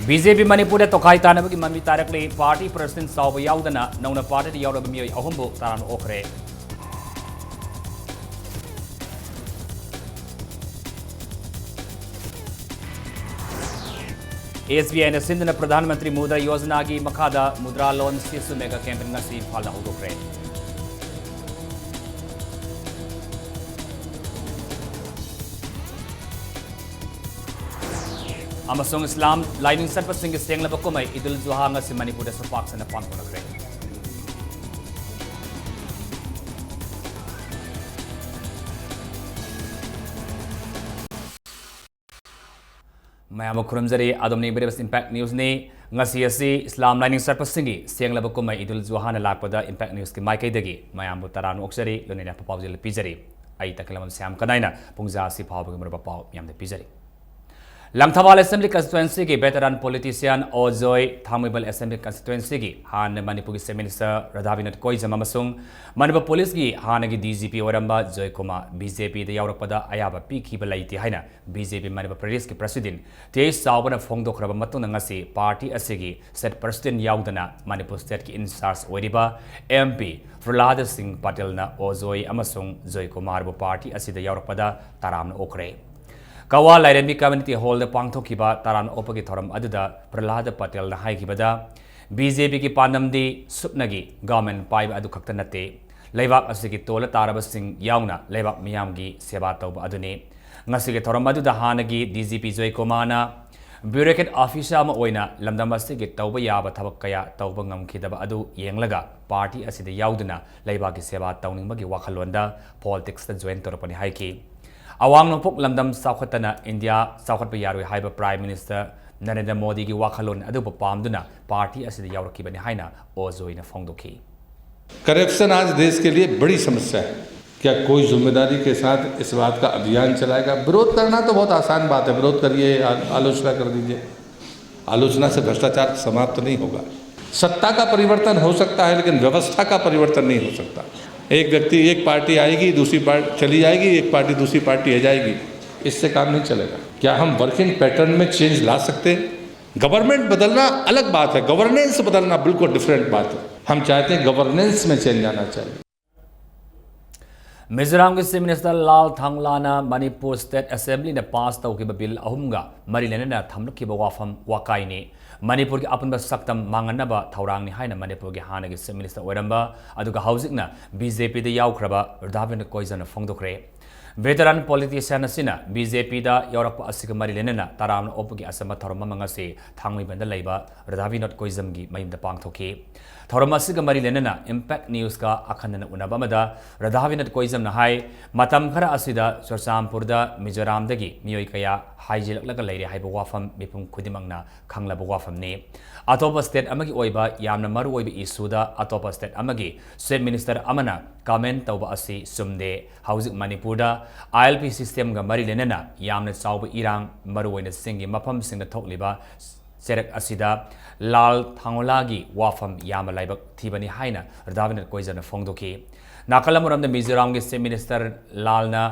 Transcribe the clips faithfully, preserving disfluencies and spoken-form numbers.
B J ꯄꯤ ꯃꯅꯤꯄꯨꯔꯗ ꯇꯣꯈꯥꯏ ꯇꯥꯅꯕꯒꯤ ꯃꯃꯤ ꯇꯥꯔꯛꯂꯤ꯫ Party president ꯆꯥꯎꯕ ꯌꯥꯎꯗꯅ ꯅꯧꯅ ꯄꯥꯔꯇꯤꯗ ꯌꯥꯎꯔꯕ ꯃꯤꯑꯣꯏ ꯑꯍꯨꯝꯕꯨ ꯇꯔꯥꯝꯅ ꯑꯣꯛꯈ꯭ꯔꯦ꯫ ꯑꯦꯁ ꯕꯤ ꯑꯥꯏꯅ ꯁꯤꯟꯗꯨꯅ ꯄ꯭ꯔꯙꯥꯟ ꯃꯟꯇ꯭ꯔꯤ ꯃꯨꯗ꯭ꯔꯥ ꯌꯣꯖꯅꯥꯒꯤ ꯃꯈꯥꯗ ꯃꯨꯗ꯭ꯔꯥ ꯂꯣꯟ ꯁꯤꯁꯨ ꯃꯦꯒꯥ ꯀꯦꯝꯄꯦꯟ ꯉꯁꯤ ꯏꯝꯐꯥꯜꯗ ꯍꯧꯗꯣꯛꯈ꯭ꯔꯦ꯫ ꯑꯃꯁꯨꯡ ꯏꯁꯂꯥꯝ ꯂꯥꯏꯅꯤꯡ ꯆꯠꯄꯁꯤꯡꯒꯤ ꯁꯦꯡꯂꯕ ꯀꯨꯝꯍꯩ ꯏꯗꯨꯜ ꯖꯨꯍꯥ ꯉꯁꯤ ꯃꯅꯤꯄꯨꯔꯗꯁꯨ ꯄꯥꯛ ꯁꯟꯅ ꯄꯥꯡꯊꯣꯛꯅꯈ꯭ꯔꯦ꯫ ꯃꯌꯥꯝꯕꯨ ꯈꯨꯔꯨꯝꯖꯔꯤ꯫ ꯑꯗꯣꯝꯅ ꯌꯦꯡꯕꯤꯔꯤꯕꯁꯤ ꯏꯝꯄꯦꯛ ꯅ꯭ꯌꯨꯁꯅꯤ꯫ ꯉꯁꯤ ꯑꯁꯤ ꯏꯁꯂꯥꯝ ꯂꯥꯏꯅꯤꯡ ꯆꯠꯄꯁꯤꯡꯒꯤ ꯁꯦꯡꯂꯕ ꯀꯨꯝꯍꯩ ꯏꯗꯨꯜ ꯖꯨꯍꯥꯅ ꯂꯥꯛꯄꯗ ꯏꯝꯄꯦꯛ ꯅ꯭ꯌꯨꯁꯀꯤ ꯃꯥꯏꯀꯩꯗꯒꯤ ꯃꯌꯥꯝꯕꯨ ꯇꯔꯥꯝꯅ ꯑꯣꯛꯆꯔꯤ, ꯂꯣꯏꯅꯅ ꯑꯐꯕ ꯄꯥꯎꯖꯦꯜ ꯄꯤꯖꯔꯤ꯫ ꯑꯩ ꯇꯈꯦꯜꯂꯝꯕꯝ ꯁ꯭ꯌꯥꯝ ꯀꯅꯥꯏꯅ ꯄꯨꯡꯖꯥ ꯑꯁꯤ ꯐꯥꯎꯕꯒꯤ ꯃꯔꯨꯞ ꯄꯥꯎ ꯃꯌꯥꯝꯗ ꯄꯤꯖꯔꯤ꯫ ꯂꯪꯊꯕꯥꯜ ꯑꯦꯁꯦꯝꯕ꯭ꯂꯤ ꯀꯟꯁꯇꯤꯇ꯭ꯋꯦꯟꯁꯤꯒꯤ ꯚꯦꯇꯔꯥꯟ ꯄꯣꯂꯤꯇꯤꯁꯤꯌꯥꯟ ꯑꯣꯖꯣꯏ, ꯊꯥꯡꯃꯩꯕꯟ ꯑꯦꯁꯦꯝꯕ꯭ꯂꯤ ꯀꯟꯁꯇꯤꯇ꯭ꯋꯦꯟꯁꯤꯒꯤ ꯍꯥꯟꯅ ꯃꯅꯤꯄꯨꯔꯒꯤ ꯆꯤꯐ ꯃꯤꯅꯤꯁꯇꯔ ꯔꯥꯙꯥꯕꯤꯅꯣꯗ ꯀꯣꯏꯖꯝ ꯑꯃꯁꯨꯡ ꯃꯅꯤꯄꯨꯔ ꯄꯨꯂꯤꯁꯀꯤ ꯍꯥꯟꯅꯒꯤ ꯗꯤ ꯖꯤ ꯄꯤ ꯑꯣꯏꯔꯝꯕ ꯖꯣꯏꯀꯨꯃꯥꯔ ꯕꯤ ꯖꯦ ꯄꯤꯗ ꯌꯥꯎꯔꯛꯄꯗ ꯑꯌꯥꯕ ꯄꯤꯈꯤꯕ ꯂꯩꯇꯦ ꯍꯥꯏꯅ ꯕꯤ ꯖꯦ ꯄꯤ ꯃꯅꯤꯄꯨꯔ ꯄ꯭ꯔꯗꯦꯁꯀꯤ ꯄ꯭ꯔꯁꯤꯗꯦꯟꯠ ꯇꯤ ꯑꯩꯆ ꯆꯥꯎꯕꯅ ꯐꯣꯡꯗꯣꯛꯈ꯭ꯔꯕ ꯃꯇꯨꯡꯗ ꯉꯁꯤ ꯄꯥꯔꯇꯤ ꯑꯁꯤꯒꯤ ꯁ꯭ꯇꯦꯠ ꯄ꯭ꯔꯁꯤꯗꯦꯟꯠ ꯌꯥꯎꯗꯅ ꯃꯅꯤꯄꯨꯔ ꯁ꯭ꯇꯦꯠꯀꯤ ꯏꯟꯆꯥꯔꯖ ꯑꯣꯏꯔꯤꯕ ꯑꯦꯝ ꯄꯤ ꯄ꯭ꯔꯍꯂꯥꯗ ꯁꯤꯡ ꯄꯇꯦꯜꯅ ꯑꯣꯖꯣꯏ ꯑꯃꯁꯨꯡ ꯖꯣꯏꯀꯨꯃꯥꯔꯕꯨ ꯄꯥꯔꯇꯤ ꯑꯁꯤꯗ ꯌꯥꯎꯔꯛꯄꯗ ꯇꯔꯥꯝꯅ ꯑꯣꯛꯈ꯭ꯔꯦ꯫ ꯀꯋꯥ ꯂꯥꯏꯔꯦꯝꯕꯤ ꯀꯝꯃ꯭ꯌꯨꯅꯤꯇꯤ ꯍꯣꯜꯗ ꯄꯥꯡꯊꯣꯛꯈꯤꯕ ꯇꯔꯥꯝꯅ ꯑꯣꯛꯄꯒꯤ ꯊꯧꯔꯝ ꯑꯗꯨꯗ ꯄ꯭ꯔꯍꯂꯥꯗ ꯄꯇꯦꯜꯅ ꯍꯥꯏꯈꯤꯕꯗ, ꯕꯤ ꯖꯦ ꯄꯤꯒꯤ ꯄꯥꯟꯗꯝꯗꯤ ꯁꯨꯞꯅꯒꯤ ꯒꯚꯔꯟꯃꯦꯟꯠ ꯄꯥꯏꯕ ꯑꯗꯨ ꯈꯛꯇ ꯅꯠꯇꯦ, ꯂꯩꯕꯥꯛ ꯑꯁꯤꯒꯤ ꯇꯣꯜꯂ ꯇꯥꯔꯕꯁꯤꯡ ꯌꯥꯎꯅ ꯂꯩꯕꯥꯛ ꯃꯤꯌꯥꯝꯒꯤ ꯁꯦꯕꯥ ꯇꯧꯕ ꯑꯗꯨꯅꯤ꯫ ꯉꯁꯤꯒꯤ ꯊꯧꯔꯝ ꯑꯗꯨꯗ ꯍꯥꯟꯅꯒꯤ ꯗꯤ ꯖꯤ ꯄꯤ ꯖꯣꯏꯀꯨꯃꯥꯔꯅ ꯕ꯭ꯌꯨꯔꯣꯀ꯭ꯔꯦꯠ ꯑꯣꯐꯤꯁꯥꯔ ꯑꯃ ꯑꯣꯏꯅ ꯂꯝꯗꯝ ꯑꯁꯤꯒꯤ ꯇꯧꯕ ꯌꯥꯕ ꯊꯕꯛ ꯀꯌꯥ ꯇꯧꯕ ꯉꯝꯈꯤꯗꯕ ꯑꯗꯨ ꯌꯦꯡꯂꯒ ꯄꯥꯔꯇꯤ ꯑꯁꯤꯗ ꯌꯥꯎꯗꯨꯅ ꯂꯩꯕꯥꯛꯀꯤ ꯁꯦꯕꯥ ꯇꯧꯅꯤꯡꯕꯒꯤ ꯋꯥꯈꯜꯂꯣꯟꯗ ꯄꯣꯂꯤꯇꯤꯛꯁꯇ ꯖꯣꯏꯟ ꯇꯧꯔꯛꯄꯅꯤ ꯍꯥꯏꯈꯤ꯫ ꯑꯋꯥꯡ ꯅꯣꯡꯄꯣꯛ ꯂꯝꯗꯝ ꯆꯥꯎꯈꯠꯇꯅ ꯏꯟꯗꯤꯌꯥ ꯆꯥꯎꯈꯠꯄ ꯌꯥꯔꯣꯏ ꯍꯥꯏꯕ ꯄ꯭ꯔꯥꯏꯝ ꯃꯤꯅꯤꯁꯇꯔ ꯅꯔꯦꯟꯗ꯭ꯔ ꯃꯣꯗꯤꯒꯤ ꯋꯥꯈꯜꯂꯣꯟ ꯑꯗꯨꯕꯨ ꯄꯥꯝꯗꯨꯅ ꯄꯥꯔꯇꯤ ꯑꯁꯤꯗ ꯌꯥꯎꯔꯛꯈꯤꯕꯅꯤ ꯍꯥꯏꯅ ꯑꯣꯖꯣꯏꯅ ꯐꯣꯡꯗꯣꯛꯈꯤ꯫ करप्शन आज देश के लिए बड़ी समस्या है। क्या कोई जिम्मेदारी के साथ इस बात का अभियान चलाएगा? विरोध करना तो बहुत आसान बात है, विरोध करिए, आ- आलोचना कर दीजिए। आलोचना से भ्रष्टाचार समाप्त नहीं होगा। सत्ता का परिवर्तन हो सकता है, लेकिन व्यवस्था का परिवर्तन नहीं हो सकता। एक व्यक्ति, एक पार्टी आएगी, दूसरी पार्टी चली जाएगी, एक पार्टी, दूसरी पार्टी आ जाएगी, इससे काम नहीं चलेगा। क्या हम वर्किंग पैटर्न में चेंज ला सकते हैं? गवर्नमेंट बदलना अलग बात है, गवर्नेंस बदलना बिल्कुल डिफरेंट बात है। हम चाहते हैं गवर्नेंस में चेंज आना चाहिए। ꯃꯤꯖꯣꯔꯥꯝꯒꯤ ꯆꯤꯐ ꯃꯤꯅꯤꯁꯇꯔ ꯂꯥꯜ ꯊꯥꯡꯒꯣꯂꯥꯅ ꯃꯅꯤꯄꯨꯔ ꯁ꯭ꯇꯦꯠ ꯑꯦꯁꯦꯝꯕ꯭ꯂꯤꯅ ꯄꯥꯁ ꯇꯧꯈꯤꯕ ꯕꯤꯜ ꯑꯍꯨꯝꯒ ꯃꯔꯤ ꯂꯩꯅꯅ ꯊꯝꯂꯛꯈꯤꯕ ꯋꯥꯐꯝ ꯋꯥꯀꯥꯏꯅꯤ꯫ ꯃꯅꯤꯄꯨꯔꯒꯤ ꯑꯄꯨꯟꯕ ꯁꯛꯇꯝ ꯃꯥꯡꯍꯟꯅꯕ ꯊꯧꯔꯥꯡꯅꯤ ꯍꯥꯏꯅ ꯃꯅꯤꯄꯨꯔꯒꯤ ꯍꯥꯟꯅꯒꯤ ꯆꯤꯐ ꯃꯤꯅꯤꯁꯇꯔ ꯑꯣꯏꯔꯝꯕ ꯑꯗꯨꯒ ꯍꯧꯖꯤꯛꯅ ꯕꯤ ꯖꯦ ꯄꯤꯗ ꯌꯥꯎꯈ꯭ꯔꯕ ꯔꯥꯙꯥꯕꯤꯟ ꯀꯣꯏꯖꯝꯅ ꯐꯣꯡꯗꯣꯛꯈ꯭ꯔꯦ꯫ ꯚꯦꯇꯔꯥꯟ ꯄꯣꯂꯤꯇꯤꯁꯤꯌꯥꯟ ꯑꯁꯤꯅ ꯕꯤ ꯖꯦ ꯄꯤꯗ ꯌꯥꯎꯔꯛꯄ ꯑꯁꯤꯒ ꯃꯔꯤ ꯂꯩꯅꯅ ꯇꯔꯥꯝꯅ ꯑꯣꯛꯄꯒꯤ ꯑꯆꯝꯕ ꯊꯧꯔꯝ ꯑꯃ ꯉꯁꯤ ꯊꯥꯡꯃꯩꯕꯟꯗ ꯂꯩꯕ ꯔꯥꯙꯥ ꯕꯤꯅꯣꯗ ꯀꯣꯏꯖꯝꯒꯤ ꯃꯌꯨꯝꯗ ꯄꯥꯡꯊꯣꯛꯈꯤ꯫ ꯊꯧꯔꯝ ꯑꯁꯤꯒ ꯃꯔꯤ ꯂꯩꯅꯅ ꯏꯝꯄꯦꯛ ꯅ꯭ꯌꯨꯁꯀ ꯑꯈꯟꯅꯅ ꯎꯅꯕ ꯑꯃꯗ ꯔꯥꯙꯥ ꯕꯤꯅꯣꯗ ꯀꯣꯏꯖꯝꯅ ꯍꯥꯏ, ꯃꯇꯝ ꯈꯔ ꯑꯁꯤꯗ ꯆꯨꯔꯆꯥꯟꯄꯨꯔꯗ ꯃꯤꯖꯣꯔꯥꯝꯗꯒꯤ ꯃꯤꯑꯣꯏ ꯀꯌꯥ ꯍꯥꯏꯖꯤꯜꯂꯛꯂꯒ ꯂꯩꯔꯦ ꯍꯥꯏꯕ ꯋꯥꯐꯝ ꯃꯤꯄꯨꯝ ꯈꯨꯗꯤꯡꯃꯛꯅ ꯈꯪꯂꯕ ꯋꯥꯐꯝꯅꯤ꯫ ꯑꯇꯣꯞꯄ ꯁ꯭ꯇꯦꯠ ꯑꯃꯒꯤ ꯑꯣꯏꯕ ꯌꯥꯝꯅ ꯃꯔꯨꯑꯣꯏꯕ ꯏꯁꯨꯗ ꯑꯇꯣꯞꯄ ꯁ꯭ꯇꯦꯠ ꯑꯃꯒꯤ ꯆꯤꯐ ꯃꯤꯅꯤꯁꯇꯔ ꯑꯃꯅ ꯀꯃꯦꯟ ꯇꯧꯕ ꯑꯁꯤ ꯆꯨꯝꯗꯦ꯫ ꯍꯧꯖꯤꯛ ꯃꯅꯤꯄꯨꯔꯗ ꯑꯥꯏ ꯑꯦꯜ ꯄꯤ ꯁꯤꯁꯇꯦꯝꯒ ꯃꯔꯤ ꯂꯩꯅꯅ ꯌꯥꯝꯅ ꯆꯥꯎꯕ ꯏꯔꯥꯡ, ꯃꯔꯨꯑꯣꯏꯅ ꯆꯤꯡꯒꯤ ꯃꯐꯝꯁꯤꯡꯗ ꯊꯣꯛꯂꯤꯕ ꯆꯩꯔꯛ ꯑꯁꯤꯗ ꯂꯥꯜ ꯊꯥꯡꯒꯣꯂꯥꯒꯤ ꯋꯥꯐꯝ ꯌꯥꯝꯅ ꯂꯥꯏꯕꯛ ꯊꯤꯕꯅꯤ ꯍꯥꯏꯅ ꯔꯥꯙꯥ ꯕꯤꯅꯣꯗ ꯀꯣꯏꯖꯝꯅ ꯐꯣꯡꯗꯣꯛꯈꯤ꯫ ꯅꯥꯀꯜ ꯑꯃꯔꯣꯝꯗ ꯃꯤꯖꯣꯔꯥꯝꯒꯤ ꯆꯤꯐ ꯃꯤꯅꯤꯁꯇꯔ ꯂꯥꯜꯅ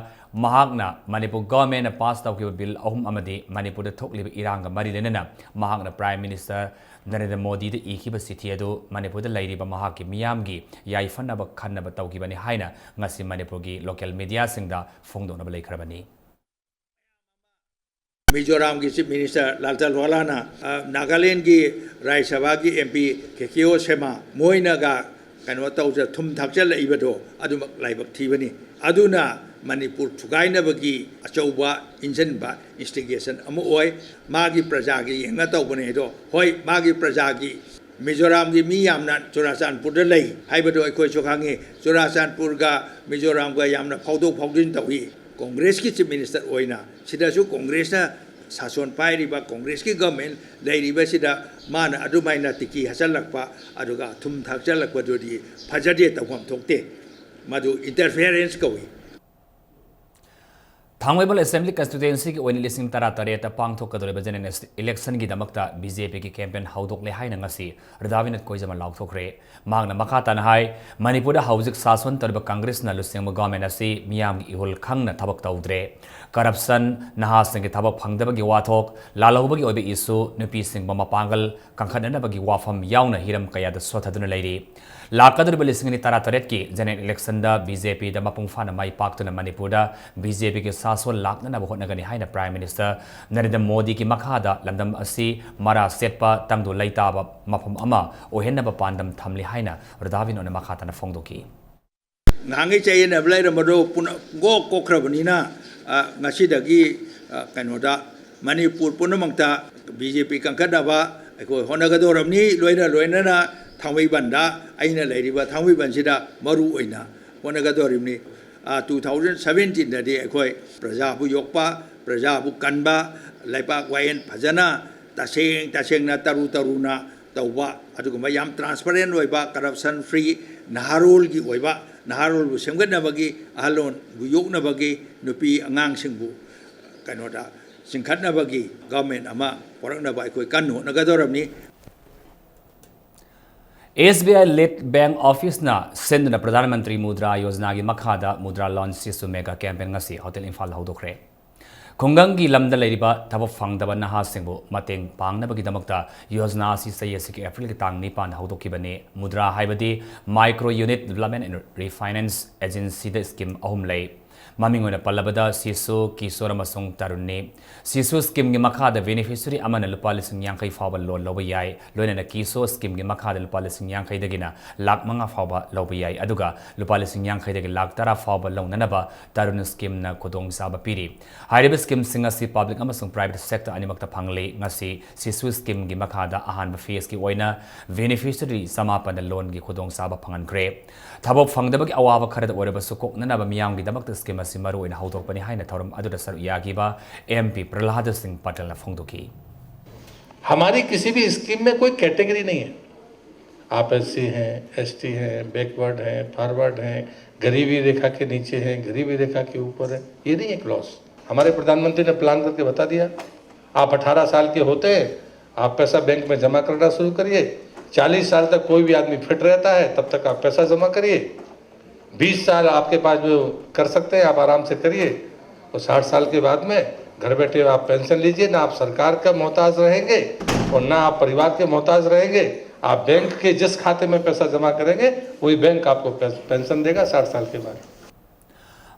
ꯃꯍꯥꯛꯅ ꯃꯅꯤꯄꯨꯔ ꯒꯚꯔꯟꯃꯦꯟꯠꯅ ꯄꯥꯁ ꯇꯧꯈꯤꯕ ꯕꯤꯜ ꯑꯍꯨꯝ ꯑꯃꯗꯤ ꯃꯅꯤꯄꯨꯔꯗ ꯊꯣꯛꯂꯤꯕ ꯏꯔꯥꯡꯒ ꯃꯔꯤ ꯂꯩꯅꯅ ꯃꯍꯥꯛꯅ ꯄ꯭ꯔꯥꯏꯝ ꯃꯤꯅꯤꯁꯇꯔ ꯅꯔꯦꯟꯗ꯭ꯔ ꯃꯣꯗꯤꯗ ꯏꯈꯤꯕ ꯆꯤꯊꯤ ꯑꯗꯨ ꯃꯅꯤꯄꯨꯔꯗ ꯂꯩꯔꯤꯕ ꯃꯍꯥꯛꯀꯤ ꯃꯤꯌꯥꯝꯒꯤ ꯌꯥꯏꯐꯅꯕ ꯈꯟꯅꯕ ꯇꯧꯈꯤꯕꯅꯤ ꯍꯥꯏꯅ ꯉꯁꯤ ꯃꯅꯤꯄꯨꯔꯒꯤ ꯂꯣꯀꯦꯜ ꯃꯤꯗꯤꯌꯥꯁꯤꯡꯗ ꯐꯣꯡꯗꯣꯛꯅꯕ ꯂꯩꯈ꯭ꯔꯕꯅꯤ꯫ ꯃꯤꯖꯣꯔꯥꯝꯒꯤ ꯆꯤꯐ ꯃꯤꯅꯤꯁꯇꯔ ꯂꯥꯜ ꯊꯥꯡꯒꯣꯂꯥꯅ, ꯑ, ꯅꯥꯒꯥꯂꯦꯟꯒꯤ ꯔꯥꯖ꯭ꯌ ꯁꯚꯥꯒꯤ ꯑꯦꯝ ꯄꯤ ꯀꯦ ꯀꯦ ꯑꯣ ꯁꯦꯃꯥ ꯃꯣꯏꯅꯒ ꯀꯩꯅꯣ ꯇꯧꯖ-, ꯊꯨꯝ ꯊꯥꯛꯆꯜꯂꯛꯏꯕꯗꯣ ꯑꯗꯨꯃꯛ ꯂꯥꯏꯕꯛ ꯊꯤꯕꯅꯤ꯫ ꯑꯗꯨꯅ ꯃꯅꯤꯄꯨꯔ ꯊꯨꯒꯥꯏꯅꯕꯒꯤ ꯑꯆꯧꯕ ꯏꯟꯖꯟꯕ, ꯏꯟꯁꯇꯤꯒꯦꯁꯟ ꯑꯃ ꯑꯣꯏ꯫ ꯃꯥꯒꯤ ꯄ꯭ꯔꯖꯥꯒꯤ ꯌꯦꯡꯉ ꯇꯧꯕꯅꯦ ꯑꯗꯣ, ꯍꯣꯏ, ꯃꯥꯒꯤ ꯄ꯭ꯔꯖꯥꯒꯤ, ꯃꯤꯖꯣꯔꯥꯝꯒꯤ ꯃꯤ ꯌꯥꯝꯅ ꯆꯨꯔꯥꯆꯥꯟꯄꯨꯔꯗ ꯂꯩ ꯍꯥꯏꯕꯗꯣ ꯑꯩꯈꯣꯏꯁꯨ ꯈꯪꯉꯤ꯫ ꯆꯨꯔꯥꯆꯥꯟꯄꯨꯔꯒ ꯃꯤꯖꯣꯔꯥꯝꯒ ꯌꯥꯝꯅ ꯐꯥꯎꯗꯣꯛ ꯐꯥꯎꯖꯤꯟ ꯇꯧꯏ꯫ ꯀꯣꯡꯒ꯭ꯔꯦꯁꯀꯤ ꯆꯤꯐ ꯃꯤꯅꯤꯁꯇꯔ ꯑꯣꯏꯅ ꯁꯤꯗꯁꯨ ꯀꯣꯡꯒ꯭ꯔꯦꯁꯅ ꯁꯥꯁꯣꯟ ꯄꯥꯏꯔꯤꯕ, ꯀꯣꯡꯒ꯭ꯔꯦꯁꯀꯤ ꯒꯚꯔꯟꯃꯦꯟꯠ ꯂꯩꯔꯤꯕꯁꯤꯗ ꯃꯥꯅ ꯑꯗꯨꯃꯥꯏꯅ ꯇꯤꯀꯤ ꯍꯥꯞꯆꯜꯂꯛꯄ, ꯑꯗꯨꯒ ꯊꯨꯝ ꯊꯥꯛꯆꯜꯂꯛꯄꯗꯨꯗꯤ ꯐꯖꯗꯦ, ꯇꯧꯐꯝ ꯊꯣꯛꯇꯦ꯫ ꯃꯗꯨ ꯏꯟꯇꯔꯐꯤꯌꯔꯦꯟꯁ ꯀꯧꯏ꯫ ꯊꯥꯡꯃꯩꯕꯟ Assembly Constituencyꯒꯤ ꯑꯣꯏꯅ ꯂꯤꯁꯤꯡ ꯇꯔꯥ ꯇꯔꯦꯠꯇ ꯄꯥꯡꯊꯣꯛꯀꯗꯧꯔꯤꯕ General Electionꯒꯤꯗꯃꯛꯇ BJPꯒꯤ campaign ꯍꯧꯗꯣꯛꯂꯦ ꯍꯥꯏꯅ ꯉꯁꯤ ꯔꯥꯙꯥꯕꯤꯅꯣꯗ ꯀꯣꯏꯖꯃꯟ ꯂꯥꯎꯊꯣꯛꯈ꯭ꯔꯦ꯫ ꯃꯍꯥꯛꯅ ꯃꯈꯥ ꯇꯥꯅ ꯍꯥꯏ, ꯃꯅꯤꯄꯨꯔꯗ ꯍꯧꯖꯤꯛ ꯁꯥꯁꯣꯟ ꯇꯧꯔꯤꯕ Congressꯅ ꯂꯨꯆꯤꯡꯕ government ꯑꯁꯤ ꯃꯤꯌꯥꯝꯒꯤ ꯏꯍꯨꯜ ꯈꯪꯅ ꯊꯕꯛ ꯇꯧꯗ꯭ꯔꯦ꯫ Corruption, ꯅꯍꯥꯁꯤꯡꯒꯤ ꯊꯕꯛ ꯐꯪꯗꯕꯒꯤ ꯋꯥꯊꯣꯛ, ꯂꯥꯜꯍꯧꯕꯒꯤ ꯑꯣꯏꯕ issue, ꯅꯨꯄꯤꯁꯤꯡꯕꯨ ꯃꯄꯥꯡꯒꯜ ꯀꯟꯈꯠꯅꯅꯕꯒꯤ ꯋꯥꯐꯝ ꯌꯥꯎꯅ ꯍꯤꯔꯝ ꯀꯌꯥꯗ ꯁꯣꯊꯗꯨꯅ ꯂꯩꯔꯤ꯫ ꯂꯥꯛꯀꯗꯧꯔꯤꯕ ꯂꯤꯁꯤꯡ ꯑꯅꯤ ꯇꯔꯥ ꯇꯔꯦꯠꯀꯤ General Electionꯗ BJPꯗ ꯃꯄꯨꯡ ꯐꯥꯅ ꯃꯥꯏ ꯄꯥꯛꯇꯨꯅ ꯃꯅꯤꯄꯨꯔꯗ BJPꯒꯤ ꯁꯥꯁꯣꯟ ꯂꯥꯛꯅꯅꯕ ꯍꯣꯠꯅꯒꯅꯤ ꯍꯥꯏꯅ Prime Minister ꯅꯔꯦꯟꯗ꯭ꯔ ꯃꯣꯗꯤꯒꯤ ꯃꯈꯥꯗ ꯂꯝꯗꯝ ꯑꯁꯤ ꯃꯔꯥ ꯁꯦꯠꯄ, ꯇꯪꯗꯨ ꯂꯩꯇꯥꯕ ꯃꯐꯝ ꯑꯃ ꯑꯣꯏꯍꯟꯅꯕ ꯄꯥꯟꯗꯝ ꯊꯝꯂꯤ ꯍꯥꯏꯅ ꯔꯥꯙꯥꯕꯤꯅꯣꯗꯅ ꯃꯈꯥ ꯇꯥꯅ ꯐꯣꯡꯗꯣꯛꯈꯤ꯫ ꯉꯍꯥꯟꯈꯩ ꯆꯌꯦꯠꯅꯕ ꯂꯩꯔꯝꯕꯗꯣ ꯄꯨꯝꯅ-, ꯄꯨꯡꯀꯣꯛ ꯀꯣꯛꯈ꯭ꯔꯕꯅꯤꯅ, ꯑ, ꯉꯁꯤꯗꯒꯤ, ꯑ, ꯀꯩꯅꯣꯗ ꯃꯅꯤꯄꯨꯔ ꯄꯨꯝꯅꯃꯛꯇ BJP ꯀꯟꯈꯠꯅꯕ ꯑꯩꯈꯣꯏ ꯍꯣꯠꯅꯒꯗꯧꯔꯕꯅꯤ꯫ ꯂꯣꯏꯅ ꯂꯣꯏꯅꯅ ꯊꯥꯡꯃꯩꯕꯟꯗ, ꯑꯩꯅ ꯂꯩꯔꯤꯕ ꯊꯥꯡꯃꯩꯕꯟꯁꯤꯗ ꯃꯔꯨ ꯑꯣꯏꯅ ꯍꯣꯠꯅꯒꯗꯧꯔꯤꯕꯅꯤ꯫ ꯑ, two thousand seventeenꯗꯗꯤ ꯑꯩꯈꯣꯏ ꯄ꯭ꯔꯖꯥꯕꯨ ꯌꯣꯛꯄ, ꯄ꯭ꯔꯖꯥꯕꯨ ꯀꯟꯕ, ꯂꯩꯕꯥꯛ ꯋꯥꯌꯦꯜ ꯐꯖꯅ ꯇꯁꯦꯡ ꯇꯁꯦꯡꯅ ꯇꯔꯨ ꯇꯔꯨꯅ ꯇꯧꯕ, ꯑꯗꯨꯒꯨꯝꯕ ꯌꯥꯝ transparent ꯑꯣꯏꯕ, corruption free, ꯅꯍꯥꯔꯣꯜꯒꯤ ꯑꯣꯏꯕ, ꯅꯍꯥꯔꯣꯜꯕꯨ ꯁꯦꯝꯒꯠꯅꯕꯒꯤ, ꯑꯍꯜꯂꯣꯟꯕꯨ ꯌꯣꯛꯅꯕꯒꯤ, ꯅꯨꯄꯤ ꯑꯉꯥꯡꯁꯤꯡꯕꯨ ꯀꯩꯅꯣꯗ ꯆꯤꯡꯈꯠꯅꯕꯒꯤ government ꯑꯃ ꯄꯨꯔꯛꯅꯕ ꯑꯩꯈꯣꯏ ꯀꯟꯅ ꯍꯣꯠꯅꯒꯗꯧꯔꯕꯅꯤ꯫ SBI lead bank officeꯅ ꯁꯤꯟꯗꯨꯅ ꯄ꯭ꯔꯙꯥꯟ ꯃꯟꯇ꯭ꯔꯤ ꯃꯨꯗ꯭ꯔꯥ ꯌꯣꯖꯅꯥꯒꯤ ꯃꯈꯥꯗ Mudra Loan Shishu Mega Campaign ꯉꯁꯤ ꯍꯣꯇꯦꯜ ꯏꯝꯐꯥꯜꯗ ꯍꯧꯗꯣꯛꯈ꯭ꯔꯦ꯫ ꯈꯨꯡꯒꯪꯒꯤ ꯂꯝꯗ ꯂꯩꯔꯤꯕ ꯊꯕꯛ ꯐꯪꯗꯕ ꯅꯍꯥꯁꯤꯡꯕꯨ ꯃꯇꯦꯡ ꯄꯥꯡꯅꯕꯒꯤꯗꯃꯛꯇ ꯌꯣꯖꯅꯥ ꯑꯁꯤ ꯆꯍꯤ ꯑꯁꯤꯒꯤ Aprilꯒꯤ ꯇꯥꯡ ꯅꯤꯄꯥꯟꯗ ꯍꯧꯗꯣꯛꯈꯤꯕꯅꯤ꯫ ꯃꯨꯗ꯭ꯔꯥ ꯍꯥꯏꯕꯗꯤ Micro Unit Development and Refinance Agencyꯗ scheme ꯑꯍꯨꯝ ꯂꯩ꯫ ꯃꯃꯤꯡ ꯑꯣꯏꯅ ꯄꯜꯂꯕꯗ ꯁꯤꯁꯨ, ꯀꯤꯁꯣꯔ ꯑꯃꯁꯨꯡ ꯇꯔꯨꯟꯅꯤ꯫ ꯁꯤꯁꯨ schemeꯒꯤ ꯃꯈꯥꯗ beneficiary ꯑꯃꯅ ꯂꯨꯄꯥ ꯂꯤꯁꯤꯡ ꯌꯥꯡꯈꯩ ꯐꯥꯎꯕ loan ꯂꯧꯕ ꯌꯥꯏ꯫ ꯂꯣꯏꯅꯅ ꯀꯤꯁꯣ schemeꯒꯤ ꯃꯈꯥꯗ ꯂꯨꯄꯥ ꯂꯤꯁꯤꯡ ꯌꯥꯡꯈꯩꯗꯒꯤꯅ ꯂꯥꯈ ꯃꯉꯥ ꯐꯥꯎꯕ ꯂꯧꯕ ꯌꯥꯏ꯫ ꯑꯗꯨꯒ ꯂꯨꯄꯥ ꯂꯤꯁꯤꯡ ꯌꯥꯡꯈꯩꯗꯒꯤ ꯂꯥꯈ ꯇꯔꯥ ꯐꯥꯎꯕ ꯂꯧꯅꯅꯕ ꯇꯔꯨꯟ schemeꯅ ꯈꯨꯗꯣꯡꯆꯥꯕ ꯄꯤꯔꯤ꯫ ꯍꯥꯏꯔꯤꯕ schemeꯁꯤꯡ ꯑꯁꯤ public ꯑꯃꯁꯨꯡ private sector ꯑꯅꯤꯃꯛꯇ ꯐꯪꯂꯤ꯫ ꯉꯁꯤ ꯁꯤꯁꯨ schemeꯒꯤ ꯃꯈꯥꯗ ꯑꯍꯥꯟꯕ phaseꯀꯤ ꯑꯣꯏꯅ beneficiary ꯆꯃꯥꯄꯟꯗ loanꯒꯤ ꯈꯨꯗꯣꯡꯆꯥꯕ ꯐꯪꯍꯟꯈ꯭ꯔꯦ꯫ ꯊꯕꯛ ꯐꯪꯗꯕꯒꯤ ꯑꯋꯥꯕ ꯈꯔꯗ ꯑꯣꯏꯔꯕꯁꯨ ꯀꯣꯛꯅꯅꯕ ꯃꯤꯌꯥꯝꯒꯤꯗꯃꯛꯇ scheme ꯑꯁꯤ ꯃꯔꯨ ꯑꯣꯏꯅ ꯍꯧꯗꯣꯛꯄꯅꯤ ꯍꯥꯏꯅ ꯊꯧꯔꯝ ꯑꯗꯨꯗ ꯁꯔꯨꯛ ꯌꯥꯈꯤꯕ MP ꯄ꯭ꯔꯍꯂꯥꯗ ꯁꯤꯡ ꯄꯇꯦꯜꯅ ꯐꯣꯡꯗꯣꯛꯈꯤ꯫ हमारी किसी भी स्कीम में कोई कैटेगरी नहीं है। आप एससी हैं, एसटी हैं, बैकवर्ड हैं, फॉरवर्ड हैं, गरीबी रेखा के नीचे हैं, गरीबी रेखा के ऊपर है, ये नहीं एक लॉस। हमारे प्रधानमंत्री ने प्लान करके बता दिया, आप अठारह साल के होते हैं, आप पैसा बैंक में जमा करना शुरू करिए। चालीस साल तक कोई भी आदमी फिट रहता है, तब तक आप पैसा जमा करिए। बीस साल आपके पास जो कर सकते हैं, आप आराम से करिए। और साठ साल के बाद में घर बैठे आप पेंशन लीजिए, ना आप सरकार का मोहताज रहेंगे और ना आप परिवार के मोहताज रहेंगे। आप बैंक के जिस खाते में पैसा जमा करेंगे, वही बैंक आपको पें- पेंशन देगा साठ साल के बाद।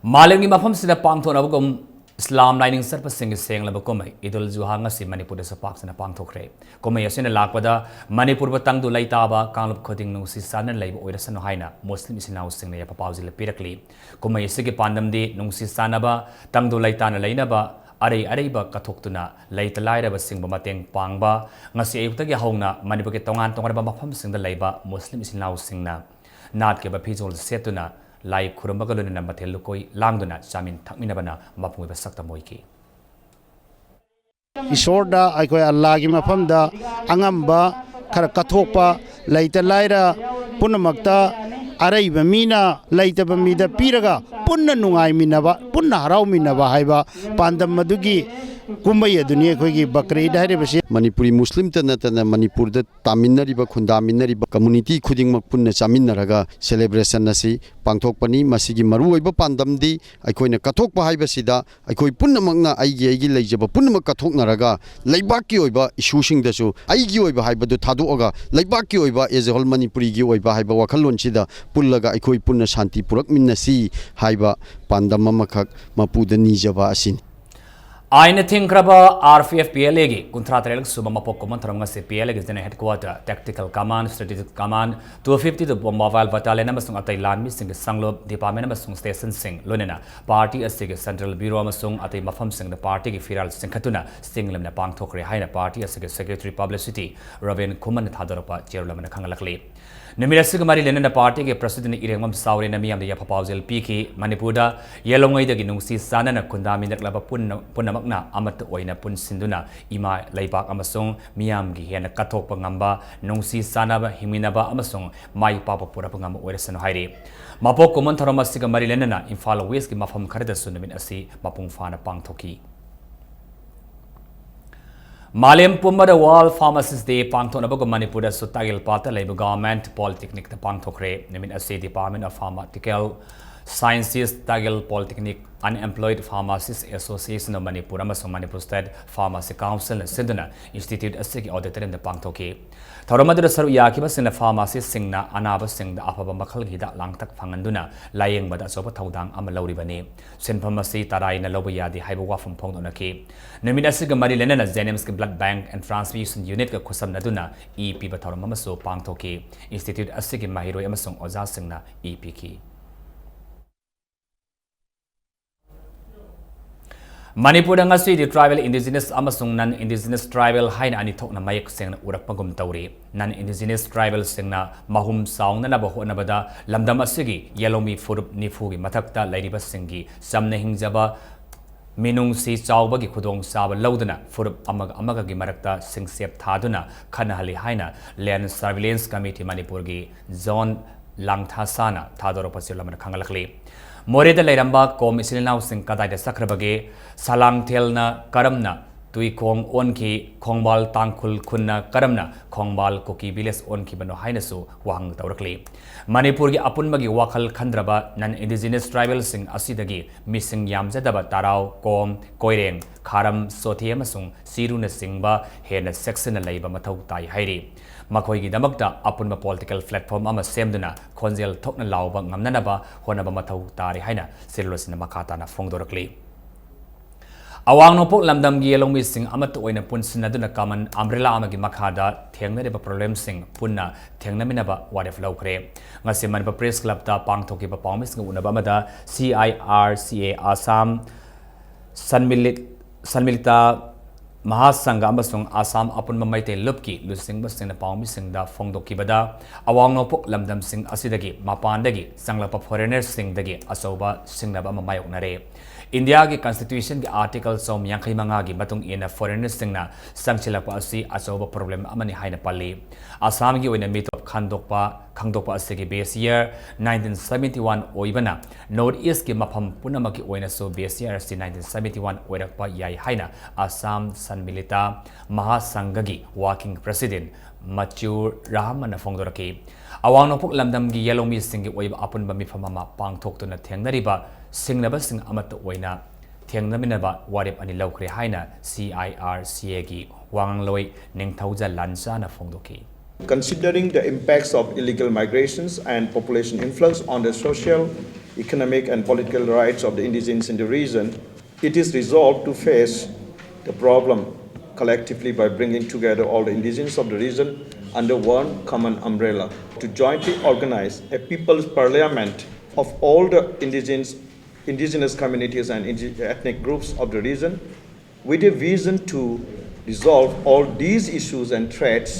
ꯃꯥꯂꯦꯝꯒꯤ ꯃꯐꯝꯁꯤꯗ ꯄꯥꯡꯊꯣꯛꯅꯕꯒꯨꯝ ꯏꯁꯂꯥꯝ ꯂꯥꯏꯅꯤꯡ ꯆꯠꯄꯁꯤꯡꯒꯤ ꯁꯦꯡꯂꯕ ꯀꯨꯝꯍꯩ ꯏꯗꯨꯜ ꯖꯨꯍꯥ ꯉꯁꯤ ꯃꯅꯤꯄꯨꯔꯗꯁꯨ ꯄꯥꯛ ꯁꯟꯅ ꯄꯥꯡꯊꯣꯛꯈ꯭ꯔꯦ꯫ ꯀꯨꯝꯍꯩ ꯑꯁꯤꯅ ꯂꯥꯛꯄꯗ ꯃꯅꯤꯄꯨꯔꯕꯨ ꯇꯪꯗꯨ ꯂꯩꯇꯥꯕ ꯀꯥꯡꯂꯨꯞ ꯈꯨꯗꯤꯡ ꯅꯨꯡꯁꯤ ꯆꯥꯟꯅꯅ ꯂꯩꯕ ꯑꯣꯏꯔꯁꯅꯨ ꯍꯥꯏꯅ ꯃꯨꯁꯂꯤꯝ ꯏꯆꯤꯟ ꯏꯅꯥꯎꯁꯤꯡꯅ ꯌꯥꯏꯐ ꯄꯥꯎꯖꯦꯜ ꯄꯤꯔꯛꯂꯤ꯫ ꯀꯨꯝꯍꯩ ꯑꯁꯤꯒꯤ ꯄꯥꯟꯗꯝꯗꯤ ꯅꯨꯡꯁꯤ ꯆꯥꯟꯅꯕ, ꯇꯪꯗꯨ ꯂꯩꯇꯥꯅ ꯂꯩꯅꯕ, ꯑꯔꯩ ꯑꯔꯩꯕ ꯀꯠꯊꯣꯛꯇꯨꯅ ꯂꯩꯇ ꯂꯥꯏꯔꯕꯁꯤꯡꯕꯨ ꯃꯇꯦꯡ ꯄꯥꯡꯕ꯫ ꯉꯁꯤ ꯑꯌꯨꯛꯇꯒꯤ ꯍꯧꯅ ꯃꯅꯤꯄꯨꯔꯒꯤ ꯇꯣꯉꯥꯟ ꯇꯣꯉꯥꯟꯕ ꯃꯐꯝꯁꯤꯡꯗ ꯂꯩꯕ ꯃꯨꯁꯂꯤꯝ ꯏꯆꯤꯟ ꯏꯅꯥꯎꯁꯤꯡꯅ ꯅꯥꯠꯀꯤ ꯑꯣꯏꯕ ꯐꯤꯖꯣꯜ ꯁꯦꯠꯇꯨꯅ ꯂꯥꯏ ꯈꯨꯔꯨꯝꯕꯒ ꯂꯣꯏꯅꯅ ꯃꯊꯦꯜ ꯂꯨꯀꯣꯏ ꯂꯥꯡꯗꯨꯅ ꯆꯥꯃꯤꯟ ꯊꯛꯃꯤꯟꯅꯕꯅ ꯃꯄꯨꯡ ꯑꯣꯏꯕ ꯁꯛꯇꯝ ꯑꯣꯏꯈꯤ꯫ ꯏꯁꯣꯔꯗ ꯑꯩꯈꯣꯏ ꯑꯜꯂꯥꯒꯤ ꯃꯐꯝꯗ ꯑꯉꯝꯕ ꯈꯔ ꯀꯠꯊꯣꯛꯄ, ꯂꯩꯇ ꯂꯥꯏꯔ ꯄꯨꯝꯅꯃꯛꯇ ꯑꯔꯩꯕ ꯃꯤꯅ ꯂꯩꯇꯕ ꯃꯤꯗ ꯄꯤꯔꯒ ꯄꯨꯟꯅ ꯅꯨꯡꯉꯥꯏꯃꯤꯟꯅꯕ, ꯄꯨꯟꯅ ꯍꯔꯥꯎꯃꯤꯟꯅꯕ ꯍꯥꯏꯕ ꯄꯥꯟꯗꯝ ꯑꯗꯨꯒꯤ ꯀꯨꯝꯍꯩ ꯑꯗꯨꯅꯤ ꯑꯩꯈꯣꯏꯒꯤ ꯕꯀ꯭ꯔ ꯏꯗ ꯍꯥꯏꯔꯤꯕꯁꯤ꯫ ꯃꯅꯤꯄꯨꯔꯤ ꯃꯨꯁꯂꯤꯝꯇ ꯅꯠꯇꯅ ꯃꯅꯤꯄꯨꯔꯗ ꯇꯥꯃꯤꯟꯅꯔꯤꯕ, ꯈꯨꯟꯗꯥꯃꯤꯟꯅꯔꯤꯕ community ꯈꯨꯗꯤꯡꯃꯛ ꯄꯨꯟꯅ ꯆꯥꯃꯤꯟꯅꯔꯒ celebration ꯑꯁꯤ ꯄꯥꯡꯊꯣꯛꯄꯅꯤ꯫ ꯃꯁꯤꯒꯤ ꯃꯔꯨꯑꯣꯏꯕ ꯄꯥꯟꯗꯝꯗꯤ ꯑꯩꯈꯣꯏꯅ ꯀꯠꯊꯣꯛꯄ ꯍꯥꯏꯕꯁꯤꯗ ꯑꯩꯈꯣꯏ ꯄꯨꯝꯅꯃꯛꯅ ꯑꯩꯒꯤ ꯑꯩꯒꯤ ꯂꯩꯖꯕ ꯄꯨꯝꯅꯃꯛ ꯀꯠꯊꯣꯛꯅꯔꯒ ꯂꯩꯕꯥꯛꯀꯤ ꯑꯣꯏꯕ issue ꯁꯤꯡꯗꯁꯨ ꯑꯩꯒꯤ ꯑꯣꯏꯕ ꯍꯥꯏꯕꯗꯨ ꯊꯥꯗꯣꯛꯑꯒ ꯂꯩꯕꯥꯛꯀꯤ ꯑꯣꯏꯕ as a whole ꯃꯅꯤꯄꯨꯔꯤꯒꯤ ꯑꯣꯏꯕ ꯍꯥꯏꯕ ꯋꯥꯈꯜꯂꯣꯟꯁꯤꯗ ꯄꯨꯜꯂꯒ ꯑꯩꯈꯣꯏ ꯄꯨꯟꯅ ꯁꯥꯟꯇꯤ ꯄꯨꯔꯛꯃꯤꯟꯅꯁꯤ ꯍꯥꯏꯕ ꯄꯥꯟꯗꯝ ꯑꯃꯈꯛ ꯃꯄꯨꯗ ꯅꯤꯖꯕ ꯑꯁꯤꯅꯤ꯫ ꯑꯥꯏꯟꯅ ꯊꯤꯡꯈ꯭ꯔꯕ RPF PLAꯒꯤ ꯀꯨꯟꯊ꯭ꯔꯥ ꯇꯔꯦꯠ ꯁꯨꯕ ꯃꯄꯣꯛ ꯀꯨꯝꯑꯣꯟ ꯊꯧꯔꯝ ꯉꯁꯤ PLAꯒꯤ General Headquarter, Tactical Command, Strategic Command, two fifty two Bomb Mobile Battalion ꯑꯃꯁꯨꯡ ꯑꯇꯩ ꯂꯥꯟꯃꯤꯁꯤꯡꯒꯤ ꯁꯪꯂꯨꯞ, department ꯑꯃꯁꯨꯡ stationꯁꯤꯡ, ꯂꯣꯏꯅꯅ party ꯑꯁꯤꯒꯤ Central Bureau ꯑꯃꯁꯨꯡ ꯑꯇꯩ ꯃꯐꯝꯁꯤꯡꯗ partyꯒꯤ ꯐꯤꯔꯥꯜ ꯆꯤꯡꯈꯠꯇꯨꯅ ꯆꯤꯡꯂꯦꯝꯅ ꯄꯥꯡꯊꯣꯛꯈ꯭ꯔꯦ ꯍꯥꯏꯅ party ꯑꯁꯤꯒꯤ Secretary Publicity ꯔꯕꯤꯟ ꯈꯨꯃꯟꯅ ꯊꯥꯗꯣꯔꯛꯄ ꯆꯦꯔꯣꯜ ꯑꯃꯅ ꯈꯪꯍꯜꯂꯛꯂꯤ꯫ ꯅꯨꯃꯤꯠ ꯑꯁꯤꯒ ꯃꯔꯤ ꯂꯩꯅꯅ partyꯒꯤ Presidentꯅ ꯏꯔꯦꯡꯕꯝ ꯁꯥꯎꯔꯦꯅ ꯃꯤꯌꯥꯝꯗ ꯌꯥꯏꯐ ꯄꯥꯎꯖꯦꯜ ꯄꯤꯈꯤ꯫ ꯃꯅꯤꯄꯨꯔꯗ ꯌꯦꯜꯂꯣꯉꯩꯗꯒꯤ ꯅꯨꯡꯁꯤ ꯆꯥꯟꯅꯅ ꯈꯨꯟꯗꯥꯃꯤꯟꯅꯔꯛꯂꯕ ꯄꯨꯟꯅ- ꯄꯨꯝꯅꯃꯛ ꯅ ꯑꯃꯠꯇ ꯑꯣꯏꯅ ꯄꯨꯟꯁꯤꯟꯗꯨꯅ ꯏꯃꯥ ꯂꯩꯕꯥꯛ ꯑꯃꯁꯨꯡ ꯃꯤꯌꯥꯝꯒꯤ ꯍꯦꯟꯅ ꯀꯠꯊꯣꯛꯄ ꯉꯝꯕ, ꯅꯨꯡꯁꯤ ꯆꯥꯟꯅꯕ, ꯍꯤꯡꯃꯤꯟꯅꯕ ꯑꯃꯁꯨꯡ ꯃꯥꯏ ꯄꯥꯛꯄ ꯄꯨꯔꯛꯄ ꯉꯝꯕ ꯑꯣꯏꯔꯁꯅꯨ ꯍꯥꯏꯔꯤ꯫ ꯃꯄꯣꯛ ꯀꯨꯝꯑꯣꯟ ꯊꯧꯔꯝ ꯑꯁꯤꯒ ꯃꯔꯤ ꯂꯩꯅꯅ ꯏꯝꯐꯥꯜ ꯋꯦꯁꯀꯤ ꯃꯐꯝ ꯈꯔꯗꯁꯨ ꯅꯨꯃꯤꯠ ꯑꯁꯤ ꯃꯄꯨꯡ ꯐꯥꯅ ꯄꯥꯡꯊꯣꯛꯈꯤ꯫ ꯃꯥꯂꯦꯝ ꯄꯨꯝꯕꯗ World Pharmacist Day ꯄꯥꯡꯊꯣꯛꯅꯕꯒꯨꯝ ꯃꯅꯤꯄꯨꯔꯗꯁꯨ ꯇꯥꯒꯤꯜꯄꯥꯠꯇ ꯂꯩꯕ Government Polytechnicꯇ ꯄꯥꯡꯊꯣꯛꯈ꯭ꯔꯦ꯫ ꯅꯨꯃꯤꯠ ꯑꯁꯤ Department of Pharmaceutical Sciences, Tagal Polytechnic, Unemployed Pharmacist Association of Manipur ꯑꯃꯁꯨꯡ Manipur State Pharmacy Councilꯅ ꯁꯤꯟꯗꯨꯅ institute ꯑꯁꯤꯒꯤ auditoriumꯗ ꯄꯥꯡꯊꯣꯛꯈꯤ꯫ ꯊꯧꯔꯝ ꯑꯗꯨꯗ ꯁꯔꯨꯛ ꯌꯥꯈꯤꯕꯁꯤꯡꯅ pharmacistꯁꯤꯡꯅ ꯑꯅꯥꯕꯁꯤꯡꯗ ꯑꯐꯕ ꯃꯈꯜꯒꯤ ꯍꯤꯗꯥꯛ ꯂꯥꯡꯊꯛ ꯐꯪꯍꯟꯗꯨꯅ ꯂꯥꯌꯦꯡꯕꯗ ꯑꯆꯧꯕ ꯊꯧꯗꯥꯡ ꯑꯃ ꯂꯧꯔꯤꯕꯅꯤ꯫ ꯁꯤꯟꯐꯝ ꯑꯁꯤ ꯇꯔꯥꯏꯅ ꯂꯧꯕ ꯌꯥꯗꯦ ꯍꯥꯏꯕ ꯋꯥꯐꯝ ꯐꯣꯡꯗꯣꯛꯅꯈꯤ꯫ ꯅꯨꯃꯤꯠ ꯑꯁꯤꯒ ꯃꯔꯤ ꯂꯩꯅꯅ JNIMSꯀꯤ Blood Bank and Transfusion Unitꯀ ꯈꯨꯠꯁꯝꯅꯗꯨꯅ E ꯄꯤꯕ ꯊꯧꯔꯝ ꯑꯃꯁꯨ ꯄꯥꯡꯊꯣꯛꯈꯤ꯫ Institute ꯑꯁꯤꯒꯤ ꯃꯍꯩꯔꯣꯏ ꯑꯃꯁꯨꯡ ꯑꯣꯖꯥꯁꯤꯡꯅ ꯏ ꯄꯤꯈꯤ꯫ ꯃꯅꯤꯄꯨꯔꯗ ꯉꯁꯤꯗꯤ tribal indigenous ꯑꯃꯁꯨꯡ non indigenous tribal ꯍꯥꯏꯅ ꯑꯅꯤ ꯊꯣꯛꯅ ꯃꯌꯦꯛ ꯁꯦꯡꯅ ꯎꯔꯛꯄꯒꯨꯝ ꯇꯧꯔꯤ꯫ Non indigenous tribalꯁꯤꯡꯅ ꯃꯍꯨꯝ ꯆꯥꯎꯅꯅꯕ ꯍꯣꯠꯅꯕꯗ ꯂꯝꯗꯝ ꯑꯁꯤꯒꯤ ꯌꯦꯜꯍꯧꯃꯤ ꯐꯨꯔꯨꯞ ꯅꯤꯐꯨꯒꯤ ꯃꯊꯛꯇ ꯂꯩꯔꯤꯕꯁꯤꯡꯒꯤ ꯆꯝꯅ ꯍꯤꯡꯖꯕ, ꯃꯤꯅꯨꯡꯁꯤ ꯆꯥꯎꯕꯒꯤ ꯈꯨꯗꯣꯡꯆꯥꯕ ꯂꯧꯗꯨꯅ ꯐꯨꯔꯨꯞ ꯑꯃꯒ ꯑꯃꯒꯒꯤ ꯃꯔꯛꯇ ꯁꯤꯡꯆꯦꯞ ꯊꯥꯗꯨꯅ ꯈꯠꯅꯍꯜꯂꯤ ꯍꯥꯏꯅ Land Surveillance Committee ꯃꯅꯤꯄꯨꯔꯒꯤ ꯖꯣꯟ ꯂꯥꯡꯊꯥꯁꯥꯅ ꯊꯥꯗꯣꯔꯛꯄ ꯆꯦꯔꯣꯜ ꯑꯃꯅ ꯈꯪꯍꯜꯂꯛꯂꯤ꯫ ꯃꯣꯔꯦꯗ ꯂꯩꯔꯝꯕ ꯀꯣꯝ ꯏꯆꯤꯜ ꯏꯅꯥꯎꯁꯤꯡ ꯀꯗꯥꯏꯗ ꯆꯠꯈ꯭ꯔꯕꯒꯦ? ꯁꯂꯥꯡꯊꯦꯜꯅ ꯀꯔꯝꯅ ꯇꯨꯏꯈꯣꯡ ꯑꯣꯟꯈꯤ? ꯈꯣꯡꯕꯥꯜ ꯇꯥꯡꯈꯨꯜ ꯈꯨꯟꯅ ꯀꯔꯝꯅ ꯈꯣꯡꯕꯥꯜ ꯀꯨꯀꯤ village ꯑꯣꯟꯈꯤꯕꯅꯣ ꯍꯥꯏꯅꯁꯨ ꯋꯥꯍꯪ ꯇꯧꯔꯛꯂꯤ꯫ ꯃꯅꯤꯄꯨꯔꯒꯤ ꯑꯄꯨꯟꯕꯒꯤ ꯋꯥꯈꯜ ꯈꯟꯗ꯭ꯔꯕ non indigenous tribalꯁꯤꯡ ꯑꯁꯤꯗꯒꯤ ꯃꯤꯁꯤꯡ ꯌꯥꯝꯖꯗꯕ ꯇꯔꯥꯎ, ꯀꯣꯝ, ꯀꯣꯏꯔꯦꯡ, ꯈꯥꯔꯝ, ꯆꯣꯊꯦ ꯑꯃꯁꯨꯡ ꯆꯤꯔꯨꯅꯆꯤꯡꯕ ꯍꯦꯟꯅ ꯆꯦꯛꯁꯤꯟꯅ ꯂꯩꯕ ꯃꯊꯧ ꯇꯥꯏ ꯍꯥꯏꯔꯤ꯫ ꯃꯈꯣꯏꯒꯤꯗꯃꯛꯇ ꯑꯄꯨꯟꯕ political platform ꯑꯃ ꯁꯦꯝꯗꯨꯅ ꯈꯣꯟꯖꯦꯜ ꯊꯣꯛꯅ ꯂꯥꯎꯕ ꯉꯝꯅꯅꯕ ꯍꯣꯠꯅꯕ ꯃꯊꯧ ꯇꯥꯔꯤ ꯍꯥꯏꯅ ꯆꯦꯔꯣꯜ ꯑꯁꯤꯅ ꯃꯈꯥ ꯇꯥꯅ ꯐꯣꯡꯗꯣꯔꯛꯂꯤ꯫ ꯑꯋꯥꯡ ꯅꯣꯡꯄꯣꯛ ꯂꯝꯗꯝꯒꯤ ꯂꯧꯃꯤꯁꯤꯡ ꯑꯃꯠꯇ ꯑꯣꯏꯅ ꯄꯨꯟꯁꯤꯟꯅꯗꯨꯅ common umbrella ꯑꯃꯒꯤ ꯃꯈꯥꯗ ꯊꯦꯡꯅꯔꯤꯕ problemꯁꯤꯡ ꯄꯨꯟꯅ ꯊꯦꯡꯅꯃꯤꯟꯅꯕ ꯋꯥꯔꯦꯞ ꯂꯧꯈ꯭ꯔꯦ꯫ ꯉꯁꯤ ꯃꯅꯤꯄꯨꯔ Press Clubꯇ ꯄꯥꯡꯊꯣꯛꯈꯤꯕ ꯄꯥꯎꯃꯤꯁꯤꯡꯒ ꯎꯅꯕ ꯑꯃꯗ C I R C A Assam, ꯁꯟꯃꯤꯂꯤꯠ-, ꯁꯟꯃꯤꯂꯤꯇꯥ ꯃꯍꯥꯁꯪꯘ ꯑꯃꯁꯨꯡ ꯑꯁꯥꯝ ꯑꯄꯨꯟꯕ ꯃꯩꯇꯩ ꯂꯨꯞꯀꯤ ꯂꯨꯆꯤꯡꯕꯁꯤꯡꯅ ꯄꯥꯎꯃꯤꯁꯤꯡꯗ ꯐꯣꯡꯗꯣꯛꯈꯤꯕꯗ, ꯑꯋꯥꯡ ꯅꯣꯡꯄꯣꯛ ꯂꯝꯗꯝꯁꯤꯡ ꯑꯁꯤꯗꯒꯤ ꯃꯄꯥꯟꯗꯒꯤ ꯆꯪꯂꯛꯄ foreignerꯁꯤꯡꯗꯒꯤ ꯑꯆꯧꯕ ꯁꯤꯡꯅꯕ ꯑꯃ ꯃꯥꯌꯣꯛꯅꯔꯦ꯫ ꯏꯟꯗꯤꯌꯥꯒꯤ ꯀꯟꯁꯇꯤꯇ꯭ꯌꯨꯁꯟꯒꯤ ꯑꯥꯔꯇꯤꯀꯜ ꯆꯍꯨꯝ ꯌꯥꯡꯈꯩ ꯃꯉꯥꯒꯤ ꯃꯇꯨꯡ ꯏꯟꯅ ꯐꯣꯔꯦꯅꯔꯁꯤꯡꯅ ꯆꯪꯁꯤꯜꯂꯛꯄ ꯑꯁꯤ ꯑꯆꯧꯕ ꯄ꯭ꯔꯣꯕ꯭ꯂꯦꯝ ꯑꯃꯅꯤ ꯍꯥꯏꯅ ꯄꯜꯂꯤ꯫ ꯑꯁꯥꯝꯒꯤ ꯑꯣꯏꯅ ꯃꯤꯇꯣꯞ ꯈꯟꯗꯣꯛꯄ ꯈꯪꯗꯣꯛꯄ ꯑꯁꯤꯒꯤ ꯕꯦꯁ ꯌꯔ ꯅꯥꯏꯟꯇꯤꯟ ꯁꯕꯦꯟꯇꯤ ꯋꯥꯟ ꯑꯣꯏꯕꯅ ꯅꯣꯔꯠ ꯏꯁ꯭ꯠꯀꯤ ꯃꯐꯝ ꯄꯨꯝꯅꯃꯛꯀꯤ ꯑꯣꯏꯅꯁꯨ ꯕꯦꯁ ꯌꯔ ꯑꯁꯤ ꯅꯥꯏꯟꯇꯤꯟ ꯁꯕꯦꯟꯇꯤ ꯋꯥꯟ ꯑꯣꯏꯔꯛꯄ ꯌꯥꯏ ꯍꯥꯏꯅ ꯑꯁꯥꯝ ꯁꯟꯃꯤꯂꯤꯇꯥ ꯃꯍꯥꯁꯪꯘꯒꯤ ꯋꯥꯔꯀꯤꯡ ꯄ꯭ꯔꯦꯁꯤꯗꯦꯟꯠ ꯃꯆꯨ ꯔꯥꯍꯃꯟꯅ ꯐꯣꯡꯗꯣꯔꯛꯈꯤ꯫ ꯑꯋꯥꯡ ꯅꯣꯡꯄꯣꯛ ꯂꯝꯗꯝꯒꯤ ꯌꯦꯜꯍꯧꯃꯤꯁꯤꯡꯒꯤ ꯑꯣꯏꯕ ꯑꯄꯨꯟꯕ ꯃꯤꯐꯝ ꯑꯃ ꯄꯥꯡꯊꯣꯛꯇꯨꯅ ꯊꯦꯡꯅꯔꯤꯕ ꯁꯤꯡꯅꯕꯁꯤꯡ ꯑꯃꯠꯇ ꯑꯣꯏꯅ ꯊꯦꯡꯅꯃꯤꯟꯅꯕ ꯋꯥꯔꯦꯞ ꯑꯅꯤ ꯂꯧꯈ꯭ꯔꯦ ꯍꯥꯏꯅ ꯁꯤ ꯑꯥꯏ ꯑꯥꯔ ꯁꯤ ꯑꯦꯒꯤ ꯋꯥꯉꯥꯡꯂꯣꯏ ꯅꯤꯡꯊꯧꯖ ꯂꯥꯟꯖꯥꯅ ꯐꯣꯡꯗꯣꯛꯈꯤ꯫ Considering the impacts of illegal migrations and population influx on the social, economic, and political rights of the indigenous in the region, it is resolved to face the problem collectively by bringing together all the indigenous of the region under one common umbrella to jointly organize a people's parliament of all the indigenous, indigenous communities and indi-, ethnic groups of the region with a vision to resolve all these issues and threats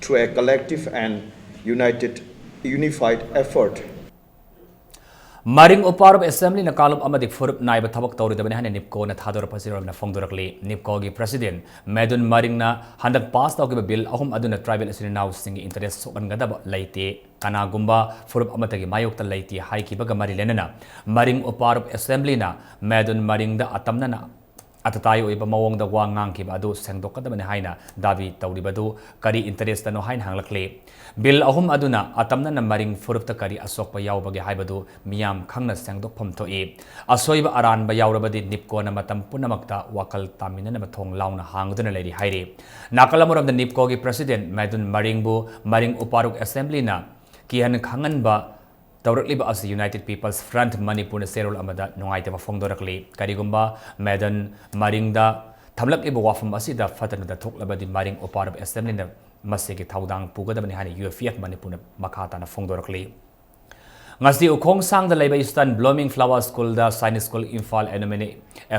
through a collective and united, unified effort. ꯃꯔꯤꯡ ꯎꯄꯥꯔꯨꯞ ꯑꯦꯁꯦꯝꯕ꯭ꯂꯤꯅ ꯀꯥꯡꯂꯨꯞ ꯑꯃꯗꯤ ꯐꯨꯔꯨꯞ ꯅꯥꯏꯕ ꯊꯕꯛ ꯇꯧꯔꯣꯏꯗꯕꯅꯤ ꯍꯥꯏꯅ ꯅꯤꯞꯀꯣꯅ ꯊꯥꯗꯣꯔꯛꯄ ꯆꯦꯔꯣꯜꯅ ꯐꯣꯡꯗꯣꯔꯛꯂꯤ꯫ ꯅꯤꯞꯀꯣꯒꯤ president ꯃꯦꯗꯨꯟ ꯃꯔꯤꯡꯅ ꯍꯟꯗꯛ pass ꯇꯧꯈꯤꯕ bill ꯑꯍꯨꯝ ꯑꯗꯨꯅ ꯇ꯭ꯔꯥꯏꯕꯦꯜ ꯏꯆꯤꯟ ꯏꯅꯥꯎꯁꯤꯡꯒꯤ ꯏꯟꯇꯔꯦꯁ ꯁꯣꯛꯍꯟꯒꯗꯕ ꯂꯩꯇꯦ, ꯀꯅꯥꯒꯨꯝꯕ ꯐꯨꯔꯨꯞ ꯑꯃꯠꯇꯒꯤ ꯃꯥꯌꯣꯛꯇ ꯂꯩꯇꯦ ꯍꯥꯏꯈꯤꯕꯒ ꯃꯔꯤ ꯂꯩꯅꯅ ꯃꯔꯤꯡ ꯎꯄꯥꯔꯨꯞ ꯑꯦꯁꯦꯝꯕ꯭ꯂꯤꯅ ꯃꯦꯗꯨꯟ ꯃꯔꯤꯡꯗ ꯑꯇꯝꯅꯅ ꯑꯇꯇꯥꯏ ꯑꯣꯏꯕ ꯃꯑꯣꯡꯗ ꯋꯥ ꯉꯥꯡꯈꯤꯕ ꯑꯗꯨ ꯁꯦꯡꯗꯣꯛꯀꯗꯕꯅꯤ ꯍꯥꯏꯅ ꯗꯥꯕꯤ ꯇꯧꯔꯤꯕꯗꯨ ꯀꯔꯤ ꯏꯟꯇꯔꯦꯁꯇꯅꯣ ꯍꯥꯏꯅ ꯍꯪꯂꯛꯂꯤ꯫ ꯕꯤꯜ ꯑꯍꯨꯝ ꯑꯗꯨꯅ ꯑꯇꯝꯅꯅ ꯃꯔꯤꯡ ꯐꯨꯔꯨꯞꯇ ꯀꯔꯤ ꯑꯁꯣꯛꯄ ꯌꯥꯎꯕꯒꯦ ꯍꯥꯏꯕꯗꯨ ꯃꯤꯌꯥꯝ ꯈꯪꯅ ꯁꯦꯡꯗꯣꯛꯐꯝ ꯊꯣꯛꯏ꯫ ꯑꯁꯣꯏꯕ ꯑꯔꯥꯟꯕ ꯌꯥꯎꯔꯕꯗꯤ ꯅꯤꯞꯀꯣꯅ ꯃꯇꯝ ꯄꯨꯝꯅꯃꯛꯇ ꯋꯥꯈꯜ ꯇꯥꯃꯤꯟꯅꯅꯕ ꯊꯣꯡ ꯂꯥꯎꯅ ꯍꯥꯡꯗꯨꯅ ꯂꯩꯔꯤ ꯍꯥꯏꯔꯤ꯫ ꯅꯥꯀꯜ ꯑꯃꯔꯣꯝꯗ ꯅꯤꯞꯀꯣꯒꯤ ꯄ꯭ꯔꯦꯁꯤꯗꯦꯟꯠ ꯃꯦꯗꯨꯟ ꯃꯔꯤꯡꯕꯨ ꯃꯔꯤꯡ ꯎꯄꯥꯔꯨꯛ ꯑꯦꯁꯦꯝꯕ꯭ꯂꯤꯅ ꯀꯤꯍꯟ ꯈꯪꯍꯟꯕ ꯇꯧꯔꯛꯂꯤꯕ ꯑꯁꯤ United People's Front ꯃꯅꯤꯄꯨꯔꯅ ꯆꯦꯔꯣꯜ ꯑꯃꯗ ꯅꯨꯡꯉꯥꯏꯇꯕ ꯐꯣꯡꯗꯣꯔꯛꯂꯤ꯫ ꯀꯔꯤꯒꯨꯝꯕ ꯃꯦꯗꯨꯟ ꯃꯔꯤꯡꯗ ꯊꯝꯂꯛꯂꯤꯕ ꯋꯥꯐꯝ ꯑꯁꯤꯗ ꯐꯠꯇꯅꯨꯡꯗ ꯊꯣꯛꯂꯕꯗꯤ ꯃꯔꯤꯡ ꯎꯄꯥꯔꯨꯞ ꯑꯦꯁꯦꯝꯕ꯭ꯂꯤꯅ ꯃꯁꯤꯒꯤ ꯊꯧꯗꯥꯡ ꯄꯨꯒꯗꯕꯅꯤ ꯍꯥꯏꯅ ꯌꯨ ꯑꯦꯐ ꯄꯤ ꯑꯦꯐ ꯃꯅꯤꯄꯨꯔꯅ ꯃꯈꯥ ꯇꯥꯅ ꯐꯣꯡꯗꯣꯔꯛꯂꯤ꯫ ꯉꯁꯤ ꯎꯈꯣꯡꯁꯥꯡꯗ ꯂꯩꯕ Eastern Blooming Flower Schoolꯗ Sainik School Imphal Alumni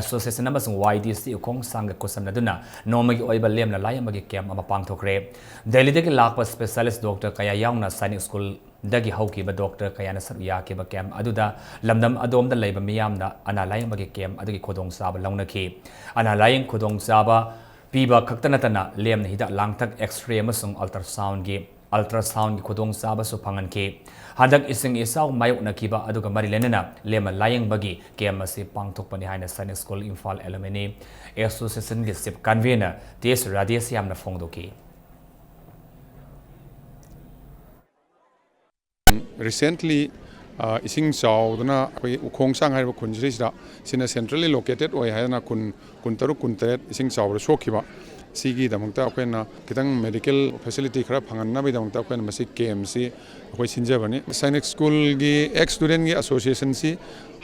Association ꯑꯃꯁꯨꯡ ꯋꯥꯏ ꯗꯤ ꯁꯤ ꯎꯈꯣꯡꯁꯥꯡꯒ ꯈꯨꯠꯁꯝꯅꯗꯨꯅ ꯅꯣꯡꯃꯒꯤ ꯑꯣꯏꯕ ꯂꯦꯝꯅ ꯂꯥꯏꯌꯦꯡꯕꯒꯤ ꯀꯦꯝꯞ ꯑꯃ ꯄꯥꯡꯊꯣꯛꯈ꯭ꯔꯦ꯫ ꯗꯦꯜꯂꯤꯗꯒꯤ ꯂꯥꯛꯄ ꯁ꯭ꯄꯦꯁꯤꯌꯦꯂꯤꯁ꯭ꯠ ꯗꯣꯛꯇꯔ ꯀꯌꯥ ꯌꯥꯎꯅ Sainik School ꯗꯒꯤ ꯍꯧꯈꯤꯕ ꯗꯣꯛꯇꯔ ꯀꯌꯥꯅ ꯁꯔꯨꯛ ꯌꯥꯈꯤꯕ ꯀꯦꯝꯞ ꯑꯗꯨꯗ ꯂꯝꯗꯝ ꯑꯗꯣꯝꯗ ꯂꯩꯕ ꯃꯤꯌꯥꯝꯅ ꯑꯅꯥ ꯂꯥꯌꯦꯡꯕꯒꯤ ꯀꯦꯝꯞ ꯑꯗꯨꯒꯤ ꯈꯨꯗꯣꯡꯆꯥꯕ ꯂꯧꯅꯈꯤ꯫ ꯑꯅꯥ ꯂꯥꯌꯦꯡ ꯈꯨꯗꯣꯡꯆꯥꯕ ꯄꯤꯕ ꯈꯛꯇ ꯅꯠꯇꯅ ꯂꯦꯝꯅ ꯍꯤꯗꯥꯛ ꯂꯥꯡꯊꯛ, X-ray ꯑꯃꯁꯨꯡ ultrasound-ꯒꯤ, ultrasound-ꯒꯤ ꯈꯨꯗꯣꯡꯆꯥꯕꯁꯨ ꯐꯪꯍꯟꯈꯤ꯫ ꯍꯟꯗꯛ ꯏꯁꯤꯡ ꯏꯆꯥꯎ ꯃꯥꯌꯣꯛꯅꯈꯤꯕ ꯑꯗꯨꯒ ꯃꯔꯤ ꯂꯩꯅꯅ ꯂꯦꯝꯅ ꯂꯥꯌꯦꯡꯕꯒꯤ ꯀꯦꯝꯞ ꯑꯁꯤ ꯄꯥꯡꯊꯣꯛꯄꯅꯤ ꯍꯥꯏꯅ Sainik School Imphal Alumni Association-ꯒꯤ Chief Convener ꯇꯤ ꯑꯦꯁ ꯔꯥꯙꯦꯁ꯭ꯌꯥꯝꯅ ꯐꯣꯡꯗꯣꯛꯈꯤ꯫ Recently, ꯑ, ꯏꯁꯤꯡ ꯆꯥꯎꯗꯅ ꯑꯩꯈꯣꯏꯒꯤ ꯎꯈꯣꯡꯁꯥꯡ ꯍꯥꯏꯔꯤꯕ ꯈꯨꯟꯁꯤꯗꯩꯁꯤꯗ, ꯁꯤꯅ centrally located ꯑꯣꯏ ꯍꯥꯏꯗꯅ ꯈꯨꯟ ꯀꯨꯟꯇꯔꯨꯛ, ꯀꯨꯟꯇꯔꯦꯠ ꯏꯁꯤꯡ ꯆꯥꯎꯕꯗ ꯁꯣꯛꯈꯤꯕ꯫ ꯁꯤꯒꯤꯗꯃꯛꯇ ꯑꯩꯈꯣꯏꯅ ꯈꯤꯇꯪ medical facility ꯈꯔ ꯐꯪꯍꯟꯅꯕꯒꯤꯗꯃꯛꯇ ꯑꯩꯈꯣꯏꯅ ꯃꯁꯤ ꯀꯦꯝꯞꯁꯤ ꯑꯩꯈꯣꯏ ꯁꯤꯟꯖꯕꯅꯤ꯫ Sainik School-ꯒꯤ ex-student-ꯒꯤ association-ꯁꯤ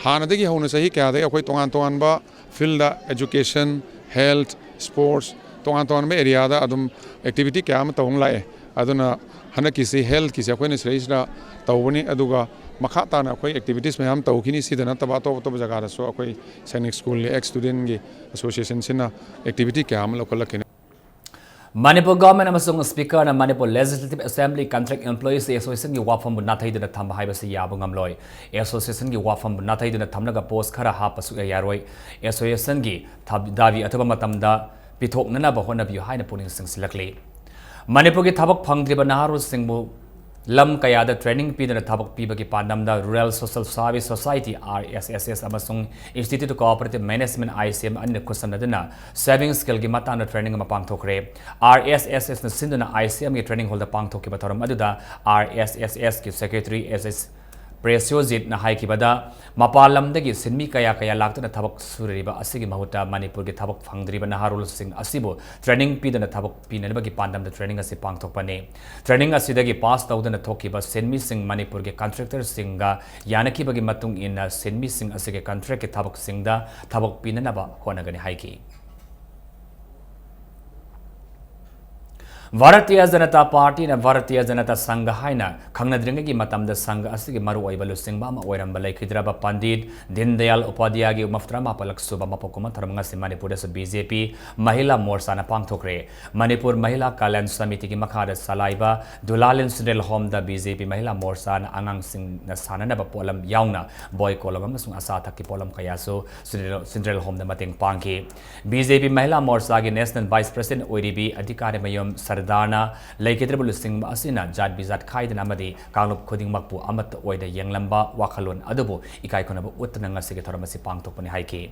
ꯍꯥꯟꯅꯗꯒꯤ ꯍꯧꯅ ꯆꯍꯤ ꯀꯌꯥꯗꯒꯤ ꯑꯩꯈꯣꯏ ꯇꯣꯉꯥꯟ ꯇꯣꯉꯥꯟꯕ field-ꯗ education, health, sports, ꯇꯣꯉꯥꯟ ꯇꯣꯉꯥꯟꯕ area-ꯗ ꯑꯗꯨꯝ activity ꯀꯌꯥ ꯑꯃ ꯇꯧꯅ ꯂꯥꯛꯑꯦ꯫ ꯑꯗꯨꯅ ꯍꯟꯗꯛꯀꯤꯁꯤ health-ꯀꯤꯁꯤ ꯑꯩꯈꯣꯏꯅ ꯁꯤꯗꯩꯁꯤꯗ ꯇꯧꯕꯅꯤ, ꯑꯗꯨꯒ ꯃꯈꯥ ꯇꯥꯅ ꯑꯩꯈꯣꯏ activities ꯃꯌꯥꯝ ꯇꯧꯈꯤꯅꯤ꯫ ꯁꯤꯗ ꯅꯠꯇꯕ ꯑꯇꯣꯞ ꯑꯇꯣꯞꯄ ꯖꯒꯥꯗꯁꯨ ꯑꯩꯈꯣꯏ Sainik School-ꯒꯤ ex-student-ꯒꯤ association-ꯁꯤꯅ activity ꯀꯌꯥ ꯑꯃ ꯂꯧꯈꯠꯂꯛꯈꯤꯅꯤ꯫ ꯃꯅꯤꯄꯨꯔ ꯒꯚꯔꯟꯃꯦꯟꯠ ꯑꯃꯁꯨꯡ ꯁ꯭ꯄꯤꯀꯔꯅ Manipur Legislative Assembly Contract Employees Association-ꯒꯤ ꯋꯥꯐꯝꯕꯨ ꯅꯥꯊꯩꯗꯨꯅ ꯊꯝꯕ ꯍꯥꯏꯕꯁꯤ ꯌꯥꯕ ꯉꯝꯂꯣꯏ꯫ Association-ꯒꯤ ꯋꯥꯐꯝꯕꯨ ꯅꯥꯊꯩꯗꯨꯅ ꯊꯝꯂꯒ post ꯈꯔ ꯍꯥꯞꯄ ꯁꯨꯛꯌꯥ ꯌꯥꯔꯣꯏ꯫ Association-ꯒꯤ ꯊꯕ-, ꯗꯥꯕꯤ ꯑꯊꯨꯕ ꯃꯇꯝꯗ ꯄꯤꯊꯣꯛꯅꯅꯕ ꯍꯣꯠꯅꯕꯤꯌꯨ ꯍꯥꯏꯅ ꯄꯨꯛꯅꯤꯡ ꯆꯤꯡꯁꯤꯜꯂꯛꯂꯤ꯫ ꯃꯅꯤꯄꯨꯔꯒꯤ ꯊꯕꯛ ꯐꯪꯗ꯭ꯔꯤꯕ ꯅꯍꯥꯔꯣꯜꯁꯤꯡꯕꯨ ꯂꯝ ꯀꯌꯥꯗ training ꯄꯤꯗꯨꯅ ꯊꯕꯛ ꯄꯤꯕꯒꯤ ꯄꯥꯟꯗꯝꯗ Rural Social Service Society, R S S S, ꯑꯃꯁꯨꯡ Institute of Cooperative Management, I C M, ꯑꯅꯤꯅ ꯈꯨꯠꯁꯝꯅꯗꯨꯅ saving skill-ꯒꯤ ꯃꯇꯥꯡꯗ training ꯑꯃ ꯄꯥꯡꯊꯣꯛꯈ꯭ꯔꯦ꯫ R S S S-ꯅ ꯁꯤꯟꯗꯨꯅ I C M-ꯒꯤ training hall-ꯗ ꯄꯥꯡꯊꯣꯛꯈꯤꯕ ꯊꯧꯔꯝ ꯑꯗꯨꯗ R S S S-ꯀꯤ secretary S S ꯄ꯭ꯔꯦꯁ꯭ꯌꯣꯖꯤꯠꯅ ꯍꯥꯏꯈꯤꯕꯗ, ꯃꯄꯥꯟ ꯂꯝꯗꯒꯤ ꯁꯤꯟꯃꯤ ꯀꯌꯥ ꯀꯌꯥ ꯂꯥꯛꯇꯨꯅ ꯊꯕꯛ ꯁꯨꯔꯤꯕ ꯑꯁꯤꯒꯤ ꯃꯍꯨꯠꯇ ꯃꯅꯤꯄꯨꯔꯒꯤ ꯊꯕꯛ ꯐꯪꯗ꯭ꯔꯤꯕ ꯅꯍꯥꯔꯣꯜꯁꯤꯡ ꯑꯁꯤꯕꯨ training ꯄꯤꯗꯨꯅ ꯊꯕꯛ ꯄꯤꯅꯅꯕꯒꯤ ꯄꯥꯟꯗꯝꯗ training ꯑꯁꯤ ꯄꯥꯡꯊꯣꯛꯄꯅꯤ꯫ Training ꯑꯁꯤꯗꯒꯤ pass ꯇꯧꯗꯨꯅ ꯊꯣꯛꯈꯤꯕ ꯁꯤꯟꯃꯤꯁꯤꯡ ꯃꯅꯤꯄꯨꯔꯒꯤ contractor-ꯁꯤꯡꯒ ꯌꯥꯅꯈꯤꯕꯒꯤ ꯃꯇꯨꯡ ꯏꯟꯅ ꯁꯤꯟꯃꯤꯁꯤꯡ ꯑꯁꯤꯒꯤ contract-ꯀꯤ ꯊꯕꯛꯁꯤꯡꯗ ꯊꯕꯛ ꯄꯤꯅꯅꯕ ꯍꯣꯠꯅꯒꯅꯤ ꯍꯥꯏꯈꯤ꯫ ꯚꯥꯔꯇꯤꯌ ꯖꯅꯇꯥ ꯄꯥꯔꯇꯤꯅ ꯚꯥꯔꯇꯤꯌ ꯖꯅꯇꯥ ꯁꯪꯘ ꯍꯥꯏꯅ ꯈꯪꯅꯗ꯭ꯔꯤꯉꯩꯒꯤ ꯃꯇꯝꯗ ꯁꯪꯘ ꯑꯁꯤꯒꯤ ꯃꯔꯨꯑꯣꯏꯕ ꯂꯨꯆꯤꯡꯕ ꯑꯃ ꯑꯣꯏꯔꯝꯕ ꯂꯩꯈꯤꯗ꯭ꯔꯕ ꯄꯟꯗꯤꯠ ꯗꯤꯟ ꯗꯌꯥꯜ ꯎꯄꯥꯙ꯭ꯌꯥꯌꯒꯤ ꯃꯧꯗ꯭ꯔꯥ ꯃꯥꯄꯜꯂꯛ ꯁꯨꯕ ꯃꯄꯣꯛ ꯀꯨꯝꯑꯣꯟ ꯊꯧꯔꯝ ꯉꯁꯤ ꯃꯅꯤꯄꯨꯔꯗꯁꯨ ꯕꯤ ꯖꯦ ꯄꯤ ꯃꯍꯤꯂꯥ ꯃꯣꯔꯆꯥꯅ ꯄꯥꯡꯊꯣꯛꯈ꯭ꯔꯦ꯫ ꯃꯅꯤꯄꯨꯔ ꯃꯍꯤꯂꯥ ꯀꯂꯌꯥꯟ ꯁꯃꯤꯇꯤꯒꯤ ꯃꯈꯥꯗ ꯆꯂꯥꯏꯕ ꯗꯨꯂꯥꯂꯤꯟ ꯁꯤꯟꯗ꯭ꯔꯦꯜ ꯍꯣꯝꯗ ꯕꯤ ꯖꯦ ꯄꯤ ꯃꯍꯤꯂꯥ ꯃꯣꯔꯆꯥꯅ ꯑꯉꯥꯡꯁꯤꯡꯅ ꯁꯥꯟꯅꯅꯕ ꯄꯣꯠꯂꯝ ꯌꯥꯎꯅ ꯕꯣꯏ ꯀꯣꯂꯣꯝ ꯑꯃꯁꯨꯡ ꯑꯆꯥ ꯑꯊꯛꯀꯤ ꯄꯣꯠꯂꯝ ꯀꯌꯥꯁꯨ ꯁꯤꯟꯗ꯭ꯔꯦꯜ, ꯁꯤꯟꯗ꯭ꯔꯦꯜ ꯍꯣꯝꯗ ꯃꯇꯦꯡ ꯄꯥꯡꯈꯤ꯫ ꯕꯤ ꯖꯦ ꯄꯤ ꯃꯍꯤꯂꯥ ꯃꯣꯔꯆꯥꯒꯤ ꯅꯦꯁꯅꯦꯜ ꯚꯥꯏꯁ ꯄ꯭ꯔꯁꯤꯗꯦꯟꯠ ꯑꯣꯏꯔꯤꯕꯤ ꯑꯙꯤꯀꯥꯔꯤ ꯃꯌꯨꯝ ꯁꯔꯗꯥꯅ ꯂꯩꯈꯤꯗ꯭ꯔꯕ ꯂꯨꯆꯤꯡꯕ ꯑꯁꯤꯅ ꯖꯥꯠ ꯕꯤꯖꯥꯠ ꯈꯥꯏꯗꯅ ꯑꯃꯗꯤ ꯀꯥꯡꯂꯨꯞ ꯈꯨꯗꯤꯡꯃꯛꯄꯨ ꯑꯃꯠꯇ ꯑꯣꯏꯅ ꯌꯦꯡꯂꯝꯕ ꯋꯥꯈꯜꯂꯣꯟ ꯑꯗꯨꯕꯨ ꯏꯀꯥꯏ ꯈꯨꯝꯅꯕ ꯎꯠꯇꯨꯅ ꯉꯁꯤꯒꯤ ꯊꯧꯔꯝ ꯑꯁꯤ ꯄꯥꯡꯊꯣꯛꯄꯅꯤ ꯍꯥꯏꯈꯤ꯫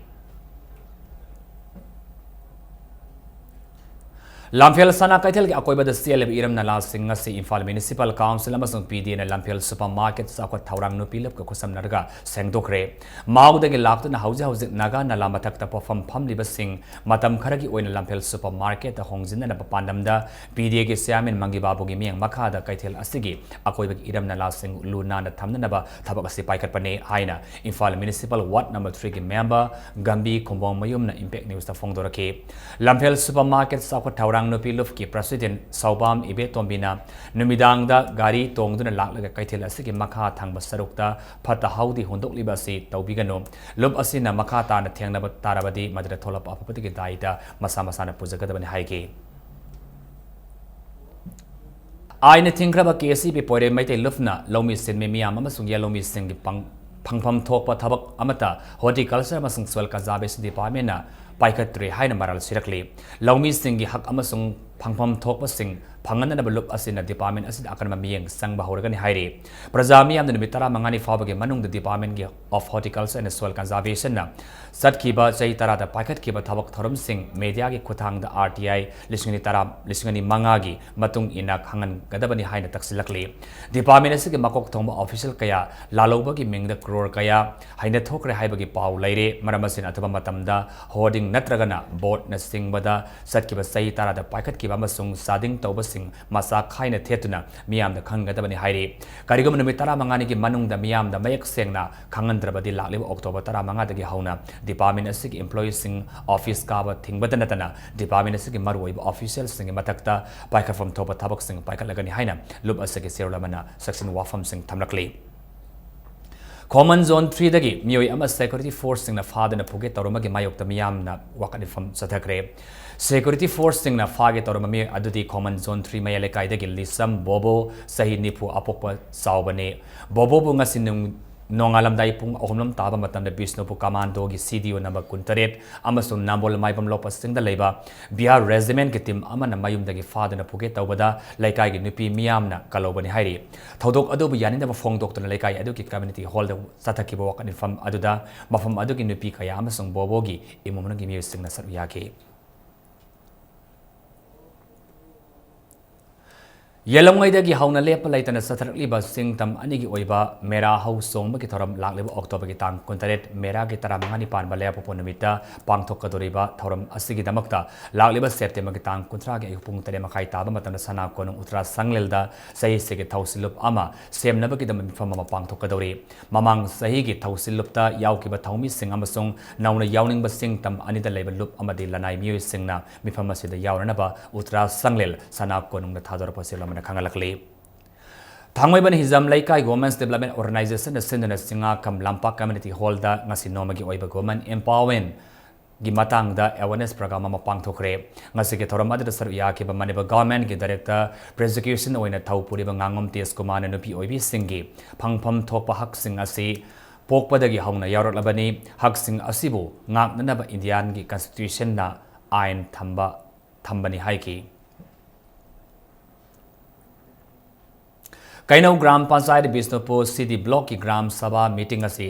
ꯂꯝꯐꯦꯜ ꯁꯅꯥ ꯀꯩꯊꯦꯜꯒꯤ ꯑꯀꯣꯏꯕꯗ ꯆꯦꯜꯂꯤꯕ ꯏꯔꯝ ꯅꯂꯥꯁꯤꯡ ꯑꯁꯤ ꯏꯝꯐꯥꯜ ꯃ꯭ꯌꯨꯅꯤꯁꯤꯄꯥꯜ ꯀꯥꯎꯟꯁꯤꯜ ꯑꯃꯁꯨꯡ ꯄꯤ ꯗꯤ ꯑꯦꯅ ꯂꯝꯐꯦꯜ ꯁꯨꯄꯔ ꯃꯥꯔꯀꯦꯠ ꯆꯥꯎꯈꯠ ꯊꯧꯔꯥꯡ ꯅꯨꯄꯤ ꯂꯨꯞꯀ ꯈꯨꯠꯁꯝꯅꯔꯒ ꯁꯦꯡꯗꯣꯛꯈ꯭ꯔꯦ꯫ ꯃꯥꯎꯗꯒꯤ ꯂꯥꯛꯇꯨꯅ ꯍꯧꯖꯤꯛ ꯍꯧꯖꯤꯛ ꯅꯥꯒꯥ ꯅꯂꯥ ꯃꯊꯛꯇ ꯄꯣꯠꯐꯝ ꯐꯝꯂꯤꯕꯁꯤꯡ ꯃꯇꯝ ꯈꯔꯒꯤ ꯑꯣꯏꯅ ꯂꯝꯐꯦꯜ ꯁꯨꯄꯔ ꯃꯥꯔꯀꯦꯠꯇ ꯍꯣꯡꯖꯤꯟꯅꯅꯕ ꯄꯥꯟꯗꯝꯗ ꯄꯤ ꯗꯤ ꯑꯦꯒꯤ ꯆꯤꯌꯥꯔꯃꯦꯟ ꯃꯪꯒꯤ ꯕꯥꯕꯨꯒꯤ ꯃꯤꯠꯌꯦꯡ ꯃꯈꯥꯗ ꯀꯩꯊꯦꯜ ꯑꯁꯤꯒꯤ ꯑꯀꯣꯏꯕꯒꯤ ꯏꯔꯝ ꯅꯂꯥꯁꯤꯡ ꯂꯨ ꯅꯥꯟꯅ ꯊꯝꯅꯅꯕ ꯊꯕꯛ ꯑꯁꯤ ꯄꯥꯏꯈꯠꯄꯅꯤ ꯍꯥꯏꯅ ꯏꯝꯐꯥꯜ ꯃ꯭ꯌꯨꯅꯤꯁꯤꯄꯥꯜ ꯋꯥꯔꯗ ꯅꯝꯕꯔ ꯊ꯭ꯔꯤꯒꯤ ꯃꯦꯝꯕꯔ ꯒꯝꯕꯤ ꯈꯨꯝꯕꯣꯡꯃꯌꯨꯝꯅ ꯏꯝꯄꯦꯛ ꯅ꯭ꯌꯨꯁꯇ ꯐꯣꯡꯗꯣꯔꯛꯈꯤ꯫ ꯂꯝꯐꯦꯜ ꯁꯨꯄꯔ ꯃꯥꯔꯀꯦꯠ ꯆꯥꯎꯈꯠ ꯊꯧꯔꯥꯡ ꯅꯨꯄꯤ ꯂꯨꯞꯀꯤ ꯄ꯭ꯔꯁꯤꯗꯦꯟꯠ ꯁꯥꯎꯕꯥꯝ ꯏꯕꯦꯇꯣꯝꯕꯤꯅ ꯅꯨꯃꯤꯗꯥꯡꯗ ꯒꯥꯔꯤ ꯇꯣꯡꯗꯨꯅ ꯂꯥꯛꯂꯒ ꯀꯩꯊꯦꯜ ꯑꯁꯤꯒꯤ ꯃꯈꯥ ꯊꯪꯕ ꯁꯔꯨꯛꯇ ꯐꯠꯇ ꯍꯥꯎꯗꯤ ꯍꯨꯟꯗꯣꯛꯂꯤꯕ ꯑꯁꯤ ꯇꯧꯕꯤꯒꯅꯨ꯫ ꯂꯨꯞ ꯑꯁꯤꯅ ꯃꯈꯥ ꯇꯥꯅ ꯊꯦꯡꯅꯕ ꯇꯥꯔꯕꯗꯤ ꯃꯗꯨꯗ ꯊꯣꯛꯂꯛꯄ ꯑꯐꯕꯗꯨꯒꯤ ꯗꯥꯏꯇ ꯃꯁꯥ ꯃꯁꯥꯅ ꯄꯨꯖꯒꯗꯕꯅꯤ ꯍꯥꯏꯈꯤ꯫ ꯑꯥꯏꯟꯅ ꯊꯤꯡꯈ꯭ꯔꯕ ꯀꯦ ꯑꯦꯁ ꯏ ꯄꯤ ꯄꯣꯏꯔꯩ ꯃꯩꯇꯩ ꯂꯨꯞꯅ ꯂꯧꯃꯤ ꯁꯤꯟꯃꯤ ꯃꯤꯌꯥꯝ ꯑꯃꯁꯨꯡ ꯌꯦꯜꯍꯧꯃꯤꯁꯤꯡꯒꯤ ꯄꯪ-, ꯐꯪꯐꯝ ꯊꯣꯛꯄ ꯊꯕꯛ ꯑꯃꯠꯇ Horticulture ꯑꯃꯁꯨꯡ Soil Conservation Departmentꯅ ꯄꯥꯏꯈꯠꯇ꯭ꯔꯤ ꯍꯥꯏꯅ ꯃꯔꯥꯜ ꯁꯤꯔꯛꯂꯤ꯫ ꯂꯧꯃꯤꯁꯤꯡꯒꯤ ꯍꯛ ꯑꯃꯁꯨꯡ ꯐꯪꯐꯝ ꯊꯣꯛꯄꯁꯤꯡ ꯐꯪꯍꯟꯅꯅꯕ ꯂꯨꯞ ꯑꯁꯤꯅ department ꯑꯁꯤꯗ ꯑꯀꯟꯕ ꯃꯤꯠꯌꯦꯡ ꯆꯪꯕ ꯍꯧꯔꯒꯅꯤ ꯍꯥꯏꯔꯤ꯫ ꯄ꯭ꯔꯖꯥ ꯃꯤꯌꯥꯝꯅ ꯅꯨꯃꯤꯠ ꯇꯔꯥꯃꯉꯥꯅꯤ ꯐꯥꯎꯕꯒꯤ ꯃꯅꯨꯡꯗ Department of Horticulture and Soil Conservationꯅ ꯆꯠꯈꯤꯕ ꯆꯍꯤ ꯇꯔꯥꯗ ꯄꯥꯏꯈꯠꯈꯤꯕ ꯊꯕꯛ ꯊꯧꯔꯝꯁꯤꯡ mediaꯒꯤ ꯈꯨꯠꯊꯥꯡꯗ ꯑꯥꯔ ꯇꯤ ꯑꯥꯏ ꯂꯤꯁꯤꯡ ꯑꯅꯤ ꯇꯔꯥ, ꯂꯤꯁꯤꯡ ꯑꯅꯤ ꯃꯉꯥꯒꯤ ꯃꯇꯨꯡ ꯏꯟꯅ ꯈꯪꯍꯟꯒꯗꯕꯅꯤ ꯍꯥꯏꯅ ꯇꯛꯁꯤꯜꯂꯛꯂꯤ꯫ Department ꯑꯁꯤꯒꯤ ꯃꯀꯣꯛ ꯊꯣꯡꯕ official ꯀꯌꯥ ꯂꯥꯜꯍꯧꯕꯒꯤ ꯃꯤꯡꯗ crore ꯀꯌꯥ ꯍꯩꯅꯊꯣꯛꯈ꯭ꯔꯦ ꯍꯥꯏꯕꯒꯤ ꯄꯥꯎ ꯂꯩꯔꯦ꯫ ꯃꯔꯝ ꯑꯁꯤꯅ ꯑꯊꯨꯕ ꯃꯇꯝꯗ hoarding ꯅꯠꯇ꯭ꯔꯒꯅ boardꯅꯆꯤꯡꯕꯗ ꯆꯠꯈꯤꯕ ꯆꯍꯤ ꯇꯔꯥꯗ ꯄꯥꯏꯈꯠꯈꯤꯕ ꯑꯃꯁꯨꯡ ꯆꯥꯗꯤꯡ ꯇꯧꯕꯁꯤꯡ ꯃꯆꯥ ꯈꯥꯏꯅ ꯊꯦꯠꯇꯨꯅ ꯃꯤꯌꯥꯝꯗ ꯈꯪꯍꯟꯒꯗꯕꯅꯤ ꯍꯥꯏꯔꯤ꯫ ꯀꯔꯤꯒꯨꯝꯕ ꯅꯨꯃꯤꯠ ꯇꯔꯥꯃꯉꯥꯅꯤꯒꯤ ꯃꯅꯨꯡꯗ ꯃꯤꯌꯥꯝꯗ ꯃꯌꯦꯛ ꯁꯦꯡꯅ ꯈꯪꯍꯟꯗ꯭ꯔꯕꯗꯤ ꯂꯥꯛꯂꯤꯕ ꯑꯣꯛꯇꯣꯕꯔ ꯇꯔꯥꯃꯉꯥꯗꯒꯤ ꯍꯧꯅ department ꯑꯁꯤꯒꯤ employeeꯁꯤꯡ office ꯀꯥꯕ ꯊꯤꯡꯕꯇ ꯅꯠꯇꯅ department ꯑꯁꯤꯒꯤ ꯃꯔꯨꯑꯣꯏꯕ officialꯁꯤꯡꯒꯤ ꯃꯊꯛꯇ ꯄꯥꯏꯈꯠꯐꯝ ꯊꯣꯛꯄ ꯊꯕꯛꯁꯤꯡ ꯄꯥꯏꯈꯠꯂꯒꯅꯤ ꯍꯥꯏꯅ ꯂꯨꯞ ꯑꯁꯤꯒꯤ ꯆꯦꯔꯣꯜ ꯑꯃꯅ ꯆꯦꯛꯁꯤꯟ ꯋꯥꯐꯝꯁꯤꯡ ꯊꯝꯂꯛꯂꯤ꯫ Common Zone threeꯗꯒꯤ ꯃꯤꯑꯣꯏ ꯑꯃ security forceꯁꯤꯡꯅ ꯐꯥꯗꯨꯅ ꯐꯨꯒꯦ ꯇꯧꯔꯝꯕꯒꯤ ꯃꯥꯌꯣꯛꯇ ꯃꯤꯌꯥꯝꯅ ꯋꯥꯀꯠ ꯃꯤꯐꯝ ꯆꯠꯊꯈ꯭ꯔꯦ꯫ Security forceꯁꯤꯡꯅ ꯐꯥꯒꯦ ꯇꯧꯔꯝꯕ ꯃꯤꯑꯣꯏ ꯑꯗꯨꯗꯤ Common Zone three ꯃꯌꯥꯏ ꯂꯩꯀꯥꯏꯗꯒꯤ ꯂꯤꯁꯝ ꯕꯣꯕꯣ, ꯆꯍꯤ ꯅꯤꯐꯨ, ꯑꯄꯣꯛꯄ ꯆꯥꯎꯕꯅꯤ꯫ ꯕꯣꯕꯣꯕꯨ ꯉꯁꯤ ꯅꯨꯡ-, ꯅꯣꯡꯉꯥꯜꯂꯝꯗꯥꯏ ꯄꯨꯡ ꯑꯍꯨꯝꯂꯣꯝ ꯇꯥꯕ ꯃꯇꯝꯗ Bishnupur ꯀꯃꯥꯟꯗꯣꯒꯤ C D O number ꯀꯨꯟꯇꯔꯦꯠ ꯑꯃꯁꯨꯡ ꯅꯝꯕꯣꯜ ꯃꯥꯏꯕꯝ ꯂꯣꯛꯄꯁꯤꯡꯗ ꯂꯩꯕ B R regimentꯀꯤ team ꯑꯃꯅ ꯃꯌꯨꯝꯗꯒꯤ ꯐꯥꯗꯨꯅ ꯐꯨꯒꯦ ꯇꯧꯕꯗ ꯂꯩꯀꯥꯏꯒꯤ ꯅꯨꯄꯤ ꯃꯤꯌꯥꯝꯅ ꯀꯜꯍꯧꯕꯅꯤ ꯍꯥꯏꯔꯤ꯫ ꯊꯧꯗꯣꯛ ꯑꯗꯨꯕꯨ ꯌꯥꯅꯤꯡꯗꯕ ꯐꯣꯡꯗꯣꯛꯇꯨꯅ ꯂꯩꯀꯥꯏ ꯑꯗꯨꯒꯤ community hallꯗ ꯆꯠꯊꯈꯤꯕ ꯋꯥꯀꯠ ꯃꯤꯐꯝ ꯑꯗꯨꯗ ꯃꯐꯝ ꯑꯗꯨꯒꯤ ꯅꯨꯄꯤ ꯀꯌꯥ ꯑꯃꯁꯨꯡ ꯕꯣꯕꯣꯒꯤ ꯏꯃꯨꯡ ꯃꯅꯨꯡꯒꯤ ꯃꯤꯑꯣꯏꯁꯤꯡꯅ ꯁꯔꯨꯛ ꯌꯥꯈꯤ꯫ ꯌꯦꯜꯂꯝꯉꯩꯗꯒꯤ ꯍꯧꯅ ꯂꯦꯞꯄ ꯂꯩꯇꯅ ꯆꯠꯊꯔꯛꯂꯤꯕ ꯁꯤꯡ ꯇꯝ ꯑꯅꯤꯒꯤ ꯑꯣꯏꯕ ꯃꯦꯔꯥ ꯍꯧ ꯆꯣꯡꯕꯒꯤ ꯊꯧꯔꯝ ꯂꯥꯛꯂꯤꯕ ꯑꯣꯛꯇꯣꯕꯔꯒꯤ ꯇꯥꯡ ꯀꯨꯟꯇꯔꯦꯠ, ꯃꯦꯔꯥꯒꯤ ꯇꯔꯥꯃꯉꯥꯅꯤ ꯄꯥꯟꯕ ꯂꯩꯕꯥꯛꯄꯣꯛꯄ ꯅꯨꯃꯤꯠꯇ ꯄꯥꯡꯊꯣꯛꯀꯗꯧꯔꯤꯕ ꯊꯧꯔꯝ ꯑꯁꯤꯒꯤꯗꯃꯛꯇ ꯂꯥꯛꯂꯤꯕ ꯁꯦꯞꯇꯦꯝꯕꯔꯒꯤ ꯇꯥꯡ ꯀꯨꯟꯊ꯭ꯔꯥꯒꯤ ꯑꯌꯨꯛ ꯄꯨꯡ ꯇꯔꯦꯠ ꯃꯈꯥꯏ ꯇꯥꯕ ꯃꯇꯝꯗ ꯁꯅꯥ ꯀꯣꯅꯨꯡ ꯎꯇ꯭ꯔꯥ ꯁꯪꯂꯦꯜꯗ ꯆꯍꯤꯁꯤꯒꯤ ꯊꯧꯁꯤꯜꯂꯨꯞ ꯑꯃ ꯁꯦꯝꯅꯕꯒꯤꯗꯃꯛ ꯃꯤꯐꯝ ꯑꯃ ꯄꯥꯡꯊꯣꯛꯀꯗꯧꯔꯤ꯫ ꯃꯃꯥꯡ ꯆꯍꯤꯒꯤ ꯊꯧꯁꯤꯜꯂꯨꯞꯇ ꯌꯥꯎꯈꯤꯕ ꯊꯧꯃꯤꯁꯤꯡ ꯑꯃꯁꯨꯡ ꯅꯧꯅ ꯌꯥꯎꯅꯤꯡꯕ ꯁꯤꯡ ꯇꯝ ꯑꯅꯤꯗ ꯂꯩꯕ ꯂꯨꯞ ꯑꯃꯗꯤ ꯂꯅꯥꯏ ꯃꯤꯑꯣꯏꯁꯤꯡꯅ ꯃꯤꯐꯝ ꯑꯁꯤꯗ ꯌꯥꯎꯅꯅꯕ ꯎꯇ꯭ꯔꯥ ꯁꯪꯂꯦꯜ ꯁꯅꯥ ꯀꯣꯅꯨꯡꯗ ꯊꯥꯗꯣꯔꯛꯄ ꯆꯦꯔꯣꯜ ꯑꯃꯅ ꯈꯪꯍꯜꯂꯛꯂꯤ꯫ ꯊꯥꯡꯃꯩꯕꯟ ꯍꯤꯖꯝ ꯂꯩꯀꯥꯏ Women's Development Organizationꯅ ꯁꯤꯟꯗꯨꯅ ꯆꯤꯡꯉꯥꯈꯝ ꯂꯝꯄꯥꯛ community hallꯗ ꯉꯁꯤ ꯅꯣꯡꯃꯒꯤ ꯑꯣꯏꯕ Women Empowermentꯒꯤ ꯃꯇꯥꯡꯗ awareness program ꯑꯃ ꯄꯥꯡꯊꯣꯛꯈ꯭ꯔꯦ꯫ ꯉꯁꯤꯒꯤ ꯊꯧꯔꯝ ꯑꯗꯨꯗ ꯁꯔꯨꯛ ꯌꯥꯈꯤꯕ ꯃꯅꯤꯄꯨꯔ governmentꯀꯤ director prosecution ꯑꯣꯏꯅ ꯊꯧ ꯄꯨꯔꯤꯕ ꯉꯥꯉꯣꯝ ꯇꯦꯖ ꯀꯨꯃꯥꯔꯅ ꯅꯨꯄꯤ ꯑꯣꯏꯕꯤꯁꯤꯡꯒꯤ ꯐꯪꯐꯝ ꯊꯣꯛꯄ ꯍꯛꯁꯤꯡ ꯑꯁꯤ ꯄꯣꯛꯄꯗꯒꯤ ꯍꯧꯅ ꯌꯥꯎꯔꯛꯂꯕꯅꯤ꯫ ꯍꯛꯁꯤꯡ ꯑꯁꯤꯕꯨ ꯉꯥꯛꯅꯅꯕ Indianꯒꯤ constitutionꯅ ꯑꯥꯏꯟ ꯊꯝꯕ, ꯊꯝꯕꯅꯤ ꯍꯥꯏꯈꯤ꯫ ꯀꯩꯅꯧ ꯒ꯭ꯔꯥꯝ ꯄꯟꯆꯥꯌꯠ ꯕꯤꯁꯅꯨꯄꯨꯔ C D blockꯀꯤ ꯒ꯭ꯔꯥꯝ ꯁꯚꯥ meeting ꯑꯁꯤ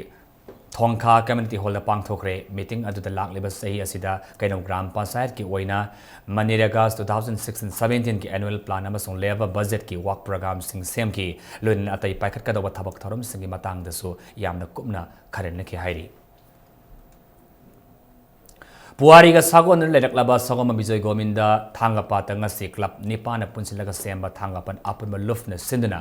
ꯊꯣꯡꯈꯥ community hallꯗ ꯄꯥꯡꯊꯣꯛꯈ꯭ꯔꯦ꯫ Meeting ꯑꯗꯨꯗ ꯂꯥꯛꯂꯤꯕ ꯆꯍꯤ ꯑꯁꯤꯗ ꯀꯩꯅꯧ ꯒ꯭ꯔꯥꯝ ꯄꯟꯆꯥꯌꯠꯀꯤ ꯑꯣꯏꯅ ꯃꯅꯤꯔꯦꯒꯥ two thousand sixteen seventeenꯒꯤ annual plan ꯑꯃꯁꯨꯡ labour budgetꯀꯤ work programꯁꯤꯡ ꯁꯦꯝꯈꯤ꯫ ꯂꯣꯏꯅꯅ ꯑꯇꯩ ꯄꯥꯏꯈꯠꯀꯗꯧꯕ ꯊꯕꯛ ꯊꯧꯔꯝꯁꯤꯡꯒꯤ ꯃꯇꯥꯡꯗꯁꯨ ꯌꯥꯝꯅ ꯀꯨꯞꯅ ꯈꯟꯅꯈꯤ ꯍꯥꯏꯔꯤ꯫ ꯄꯨꯋꯥꯔꯤꯒ ꯁꯥꯒꯣꯟꯅꯅ ꯂꯩꯔꯛꯂꯕ ꯁꯒꯣꯜꯕꯟ ꯕꯤꯖꯣꯏ ꯒꯣꯕꯤꯟꯗ ꯊꯥꯡꯒꯄꯥꯠꯇ ꯉꯁꯤ ꯀ꯭ꯂꯕ ꯅꯤꯄꯥꯟꯅ ꯄꯨꯟꯁꯤꯜꯂꯒ ꯁꯦꯝꯕ ꯊꯥꯡꯒꯄꯥꯠ ꯑꯄꯨꯟꯕ ꯂꯨꯞꯅ ꯁꯤꯟꯗꯨꯅ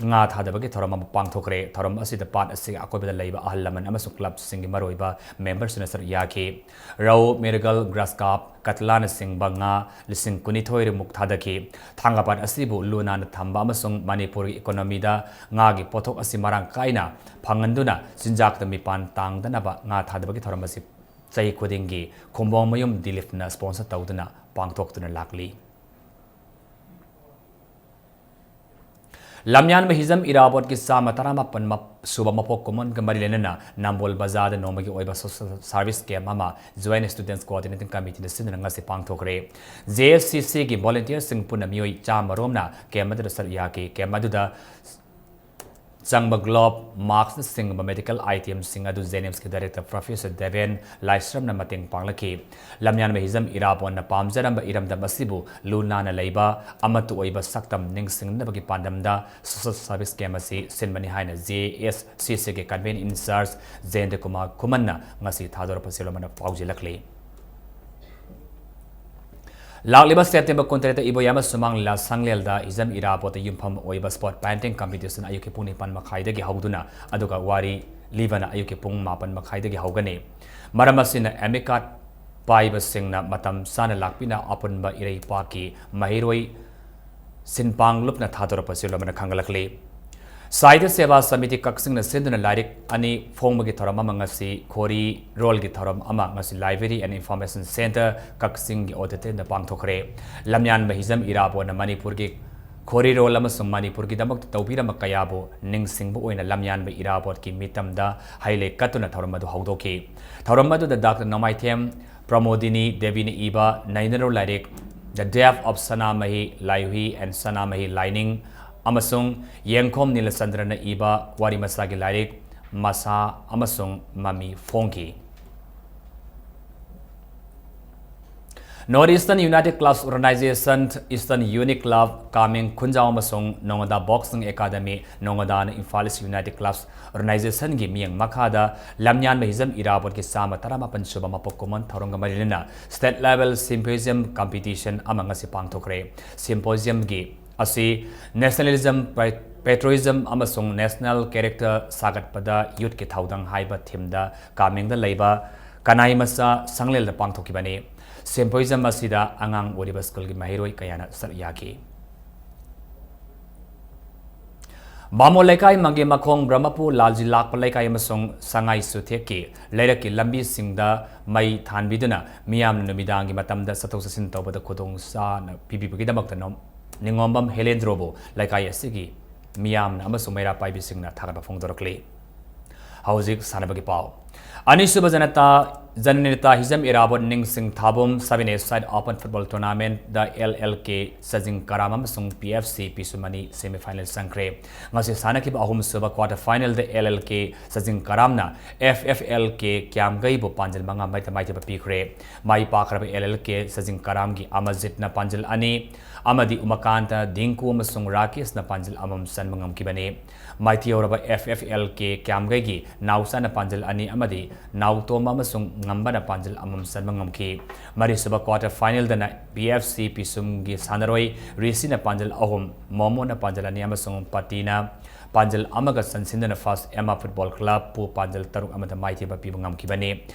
ꯉꯥ ꯊꯥꯗꯕꯒꯤ ꯊꯧꯔꯝ ꯑꯃ ꯄꯥꯡꯊꯣꯛꯈ꯭ꯔꯦ꯫ ꯊꯧꯔꯝ ꯑꯁꯤꯗ ꯄꯥꯠ ꯑꯁꯤꯒꯤ ꯑꯀꯣꯏꯕꯗ ꯂꯩꯕ ꯑꯍꯜ ꯂꯃꯟ ꯑꯃꯁꯨꯡ ꯀ꯭ꯂꯕꯁꯤꯡꯒꯤ ꯃꯔꯨꯑꯣꯏꯕ ꯃꯦꯝꯕꯔꯁꯤꯡꯅ ꯁꯔꯨꯛ ꯌꯥꯈꯤ꯫ ꯔꯧ, ꯃꯤꯔꯒꯜ, ꯒ꯭ꯔꯥꯁ ꯀꯥꯞ, ꯀꯇꯂꯥꯅꯆꯤꯡꯕ ꯉꯥ ꯂꯤꯁꯤꯡ ꯀꯨꯟꯅꯤꯊꯣꯏ ꯃꯨꯛ ꯊꯥꯗꯈꯤ꯫ ꯊꯥꯡꯒꯄꯥꯠ ꯑꯁꯤꯕꯨ ꯂꯨ ꯅꯥꯟꯅ ꯊꯝꯕ ꯑꯃꯁꯨꯡ ꯃꯅꯤꯄꯨꯔꯒꯤ ꯏꯀꯣꯅꯣꯃꯤꯗ ꯉꯥꯒꯤ ꯄꯣꯠꯊꯣꯛ ꯑꯁꯤ ꯃꯔꯥꯡ ꯀꯥꯏꯅ ꯐꯪꯍꯟꯗꯨꯅ ꯆꯤꯟꯖꯥꯛꯇ ꯃꯤꯄꯥꯟ ꯇꯥꯡꯗꯅꯕ ꯉꯥ ꯊꯥꯗꯕꯒꯤ ꯊꯧꯔꯝ ꯑꯁꯤ ꯆꯍꯤ ꯈꯨꯗꯤꯡꯒꯤ ꯈꯨꯝꯕꯣꯡꯃꯌꯨꯝ ꯗꯤꯂꯤꯞꯅ ꯁ꯭ꯄꯣꯟꯁꯔ ꯇꯧꯗꯨꯅ ꯄꯥꯡꯊꯣꯛꯇꯨꯅ ꯂꯥꯛꯂꯤ꯫ ꯂꯝꯌꯥꯟꯕ ꯍꯤꯖꯝ ꯏꯔꯥꯕꯣꯠꯀꯤ ꯆꯥꯝꯃ ꯇꯔꯥꯃꯥꯄꯟ ꯃꯞ-, ꯁꯨꯕ ꯃꯄꯣꯛ ꯀꯨꯝꯑꯣꯟꯒ ꯃꯔꯤ ꯂꯩꯅꯅ ꯅꯝꯕꯣꯜ ꯕꯖꯥꯔꯗ ꯅꯣꯡꯃꯒꯤ ꯑꯣꯏꯕ social service camp ꯑꯃ Joint Students Coordinating Committeeꯅ ꯁꯤꯟꯗꯨꯅ ꯉꯁꯤ ꯄꯥꯡꯊꯣꯛꯈ꯭ꯔꯦ꯫ JSCCꯒꯤ volunteerꯁꯤꯡ ꯄꯨꯟꯅ ꯃꯤꯑꯣꯏ ꯆꯥꯝꯃ ꯔꯣꯝꯅ camp ꯑꯗꯨꯗ ꯁꯔꯨꯛ ꯌꯥꯈꯤ꯫ Camp ꯑꯗꯨꯗ ꯆꯪꯕ glove, maskꯅꯆꯤꯡꯕ medical itemꯁꯤꯡ ꯑꯗꯨ JNIMSꯀꯤ director Professor ꯗꯦꯕꯦꯟ ꯂꯥꯏꯁ꯭ꯔꯝꯅ ꯃꯇꯦꯡ ꯄꯥꯡꯂꯛꯈꯤ꯫ ꯂꯝꯌꯥꯟꯕ ꯍꯤꯖꯝ ꯏꯔꯥꯕꯣꯠꯅ ꯄꯥꯝꯖꯔꯝꯕ ꯏꯔꯝꯗꯝ ꯑꯁꯤꯕꯨ ꯂꯨ ꯅꯥꯟꯅ ꯂꯩꯕ, ꯑꯃꯠꯇ ꯑꯣꯏꯕ ꯁꯛꯇꯝ ꯅꯤꯡꯁꯤꯡꯅꯕꯒꯤ ꯄꯥꯟꯗꯝꯗ social service camp ꯑꯁꯤ ꯁꯤꯟꯕꯅꯤ ꯍꯥꯏꯅ JSCCꯒꯤ convener in charge ꯖꯌꯦꯟꯗ ꯀꯨꯃꯥꯔ ꯈꯨꯃꯟꯅ ꯉꯁꯤ ꯊꯥꯗꯣꯔꯛꯄ ꯁꯦꯜ ꯑꯃꯅ ꯄꯥꯎꯖꯦꯜꯂꯛꯂꯤ꯫ ꯂꯥꯛꯂꯤꯕ September ꯀꯨꯟꯇꯔꯦꯠꯇ ꯏꯕꯣꯌꯥꯏꯃ ꯁꯨꯃꯥꯡ ꯂꯤꯂꯥ ꯁꯪꯂꯦꯜꯗ ꯍꯤꯖꯝ ꯏꯔꯥꯕꯣꯠꯇ ꯌꯨꯝꯐꯝ ꯑꯣꯏꯕ spot painting competition ꯑꯌꯨꯛꯀꯤ ꯄꯨꯡ ꯅꯤꯄꯥꯟ ꯃꯈꯥꯏꯗꯒꯤ ꯍꯧꯗꯨꯅ, ꯑꯗꯨꯒ ꯋꯥꯔꯤ ꯂꯤꯕꯅ ꯑꯌꯨꯛꯀꯤ ꯄꯨꯡ ꯃꯥꯄꯟ ꯃꯈꯥꯏꯗꯒꯤ ꯍꯧꯒꯅꯤ꯫ ꯃꯔꯝ ꯑꯁꯤꯅ amicus ꯄꯥꯏꯕꯁꯤꯡꯅ ꯃꯇꯝ ꯆꯥꯅ ꯂꯥꯛꯄꯤꯅ ꯑꯄꯨꯟꯕ ꯏꯔꯩꯄꯥꯛꯀꯤ ꯃꯍꯩꯔꯣꯏ ꯁꯤꯟꯄꯥꯡ ꯂꯨꯞꯅ ꯊꯥꯗꯣꯔꯛꯄ ꯁꯦꯜ ꯑꯃꯅ ꯈꯪꯒꯠꯂꯛꯂꯤ꯫ ꯁꯥꯍꯤꯇ꯭ꯌ ꯁꯦꯕꯥ ꯁꯃꯤꯇꯤ ꯀꯛꯆꯤꯡꯅ ꯁꯤꯟꯗꯨꯅ ꯂꯥꯏꯔꯤꯛ ꯑꯅꯤ ꯐꯣꯡꯕꯒꯤ ꯊꯧꯔꯝ ꯑꯃ ꯉꯁꯤ ꯈꯣꯔꯤꯔꯣꯜꯒꯤ ꯊꯧꯔꯝ ꯑꯃ ꯉꯁꯤ Library and Information Centre ꯀꯛꯆꯤꯡꯒꯤ auditoriumꯗ ꯄꯥꯡꯊꯣꯛꯈ꯭ꯔꯦ꯫ ꯂꯝꯌꯥꯟꯕ ꯍꯤꯖꯝ ꯏꯔꯥꯕꯣꯠꯅ ꯃꯅꯤꯄꯨꯔꯒꯤ ꯈꯣꯔꯤꯔꯣꯜ ꯑꯃꯁꯨꯡ ꯃꯅꯤꯄꯨꯔꯒꯤꯗꯃꯛꯇ ꯇꯧꯕꯤꯔꯝꯕ ꯀꯌꯥꯕꯨ ꯅꯤꯡꯁꯤꯡꯕ ꯑꯣꯏꯅ ꯂꯝꯌꯥꯟꯕ ꯏꯔꯥꯕꯣꯠꯀꯤ ꯃꯤꯇꯝꯗ ꯍꯩꯂꯩ ꯀꯠꯇꯨꯅ ꯊꯧꯔꯝ ꯑꯗꯨ ꯍꯧꯗꯣꯛꯈꯤ꯫ ꯊꯧꯔꯝ ꯑꯗꯨꯗ Doctor ꯅꯣꯡꯃꯥꯏꯊꯦꯝ ꯄ꯭ꯔꯃꯣꯗꯤꯅꯤ ꯗꯦꯕꯤꯅ ꯏꯕ ꯅꯩꯅꯔꯣ ꯂꯥꯏꯔꯤꯛ, The Death of Sanamahi ꯂꯥꯏꯍꯨꯏ and ꯁꯅꯥꯃꯍꯤ ꯂꯥꯏꯅꯤꯡ, ꯑꯃꯁꯨꯡ ꯌꯦꯡꯈꯣꯝ ꯅꯤꯂꯆꯟꯗ꯭ꯔꯅ ꯏꯕ ꯋꯥꯔꯤ ꯃꯆꯥꯒꯤ ꯂꯥꯏꯔꯤꯛ ꯃꯁꯥ ꯑꯃꯁꯨꯡ ꯃꯃꯤ ꯐꯣꯡꯈꯤ꯫ North Eastern United Clubs Organization, Eastern Unit Club, ꯀꯥꯃꯦꯡ ꯈꯨꯟꯖꯥꯎ ꯑꯃꯁꯨꯡ ꯅꯣꯉꯣꯗꯥ Boxing Academy, ꯅꯣꯉꯣꯗꯥꯅ Imphal East United Clubs Organizationꯒꯤ ꯃꯤꯠꯌꯦꯡ ꯃꯈꯥꯗ ꯂꯝꯌꯥꯟꯕ ꯍꯤꯖꯝ ꯏꯔꯥꯕꯣꯠꯀꯤ ꯆꯥꯝꯃ ꯇꯔꯥꯃꯥꯄꯟ ꯁꯨꯕ ꯃꯄꯣꯛ ꯀꯨꯝꯑꯣꯟ ꯊꯧꯔꯝꯒ ꯃꯔꯤ ꯂꯩꯅꯅ State Level Symposium Competition ꯑꯃ ꯉꯁꯤ ꯄꯥꯡꯊꯣꯛꯈ꯭ꯔꯦ꯫ Symposiumꯒꯤ ꯑꯁꯤ Nationalism, Patriotism ꯑꯃꯁꯨꯡ National Character ꯁꯥꯒꯠꯄꯗ Youthꯀꯤ ꯊꯧꯗꯥꯡ ꯍꯥꯏꯕ themeꯗ ꯀꯥꯃꯦꯡꯗ ꯂꯩꯕ ꯀꯅꯥꯏ ꯃꯆꯥ ꯁꯪꯂꯦꯜꯗ ꯄꯥꯡꯊꯣꯛꯈꯤꯕꯅꯤ꯫ Symposium ꯑꯁꯤꯗ ꯑꯉꯥꯡ ꯑꯣꯏꯔꯤꯕ ꯁ꯭ꯀꯨꯜꯒꯤ ꯃꯍꯩꯔꯣꯏ ꯀꯌꯥꯅ ꯁꯔꯨꯛ ꯌꯥꯈꯤ꯫ ꯕꯥꯃꯣꯟ ꯂꯩꯀꯥꯏ, ꯃꯪꯒꯦ ꯃꯈꯣꯡ, ꯕ꯭ꯔꯍ꯭ꯃꯄꯨꯔ, ꯂꯥꯜꯖꯤ ꯂꯥꯛꯄ ꯂꯩꯀꯥꯏ ꯑꯃꯁꯨꯡ ꯁꯉꯥꯏ ꯆꯨꯊꯦꯛꯀꯤ ꯂꯩꯔꯛꯀꯤ ꯂꯝꯕꯤꯁꯤꯡꯗ ꯃꯩ ꯊꯥꯟꯕꯤꯗꯨꯅ ꯃꯤꯌꯥꯝꯅ ꯅꯨꯃꯤꯗꯥꯡꯒꯤ ꯃꯇꯝꯗ ꯆꯠꯊꯣꯛ ꯆꯠꯁꯤꯟ ꯇꯧꯕꯗ ꯈꯨꯗꯣꯡ ꯆꯥꯅ ꯄꯤꯕꯤꯕꯒꯤꯗꯃꯛꯇ ꯅꯣꯝ-, ꯅꯤꯉꯣꯝꯕꯝ ꯍꯦꯂꯦꯟꯗ꯭ꯔꯣꯕꯨ ꯂꯩꯀꯥꯏ ꯑꯁꯤꯒꯤ ꯃꯤꯌꯥꯝꯅ ꯑꯃꯁꯨꯡ ꯃꯩꯔꯥ ꯄꯥꯏꯕꯤꯁꯤꯡꯅ ꯊꯥꯒꯠꯄ ꯐꯣꯡꯗꯣꯔꯛꯂꯤ꯫ ꯍꯧꯖꯤꯛ ꯁꯥꯟꯅꯕꯒꯤ ꯄꯥꯎ꯫ ꯑꯅꯤꯁꯨꯕ ꯖꯅꯇꯥ, ꯖꯅꯅꯦꯇꯥ ꯍꯤꯖꯝ ꯏꯔꯥꯕꯣꯠ ꯅꯤꯡꯁꯤꯡ ꯊꯥꯕꯨꯝ Seven-a-side Open Football Tournamentꯗ L L K ꯆꯖꯤꯡ ꯀꯔꯥꯝ ꯑꯃꯁꯨꯡ P F C ꯄꯤꯁꯨꯝ ꯑꯅꯤ semifinal ꯆꯪꯈ꯭ꯔꯦ꯫ ꯉꯁꯤ ꯁꯥꯟꯅꯈꯤꯕ ꯑꯍꯨꯝꯁꯨꯕ quarter finalꯗ L L K ꯆꯖꯤꯡ ꯀꯔꯥꯝꯅ F F L K ꯀ꯭ꯌꯥꯝꯒꯩꯕꯨ ꯄꯥꯟꯖꯜ ꯃꯉꯥ ꯃꯔꯤꯗ ꯃꯥꯏꯊꯤꯕ ꯄꯤꯈ꯭ꯔꯦ꯫ ꯃꯥꯏ ꯄꯥꯛꯈ꯭ꯔꯕ L L K ꯆꯖꯤꯡ ꯀꯔꯥꯝꯒꯤ ꯑꯃꯖꯤꯠꯅ ꯄꯥꯟꯖꯜ ꯑꯅꯤ ꯑꯃꯗꯤ ꯎꯃꯥꯀꯥꯟꯇ, ꯗꯤꯡꯀꯨ ꯑꯃꯁꯨꯡ ꯔꯥꯀꯦꯁꯅ ꯄꯥꯟꯖꯜ ꯑꯃꯃꯝ ꯆꯟꯕ ꯉꯝꯈꯤꯕꯅꯤ꯫ ꯃꯥꯏꯊꯤꯍꯧꯔꯕ F F L K ꯀ꯭ꯌꯥꯝꯒꯩꯒꯤ ꯅꯥꯎꯆꯥꯅ ꯄꯥꯟꯖꯜ ꯑꯅꯤ ꯑꯃꯗꯤ ꯅꯥꯎꯇꯣꯝꯕ ꯑꯃꯁꯨꯡ ꯉꯝꯕꯅ ꯄꯥꯟꯖꯜ ꯑꯃꯃꯝ ꯆꯟꯕ ꯉꯝꯈꯤ꯫ ꯃꯔꯤꯁꯨꯕ quarter finalꯗꯅ P F C ꯄꯤꯁꯨꯝꯒꯤ ꯁꯥꯟꯅꯔꯣꯏ ꯔꯤꯁꯤꯅ ꯄꯥꯟꯖꯜ ꯑꯍꯨꯝ, ꯃꯣꯃꯣꯅ ꯄꯥꯟꯖꯜ ꯑꯅꯤ ꯑꯃꯁꯨꯡ ꯄꯇꯤꯅ ꯄꯥꯟꯖꯜ ꯑꯃꯒ ꯆꯟꯁꯤꯟꯗꯨꯅ First M R Football Clubꯄꯨ ꯄꯥꯟꯖꯜ ꯇꯔꯨꯛ ꯑꯃꯗ ꯃꯥꯏꯊꯤꯕ ꯄꯤꯕ ꯉꯝꯈꯤꯕꯅꯤ꯫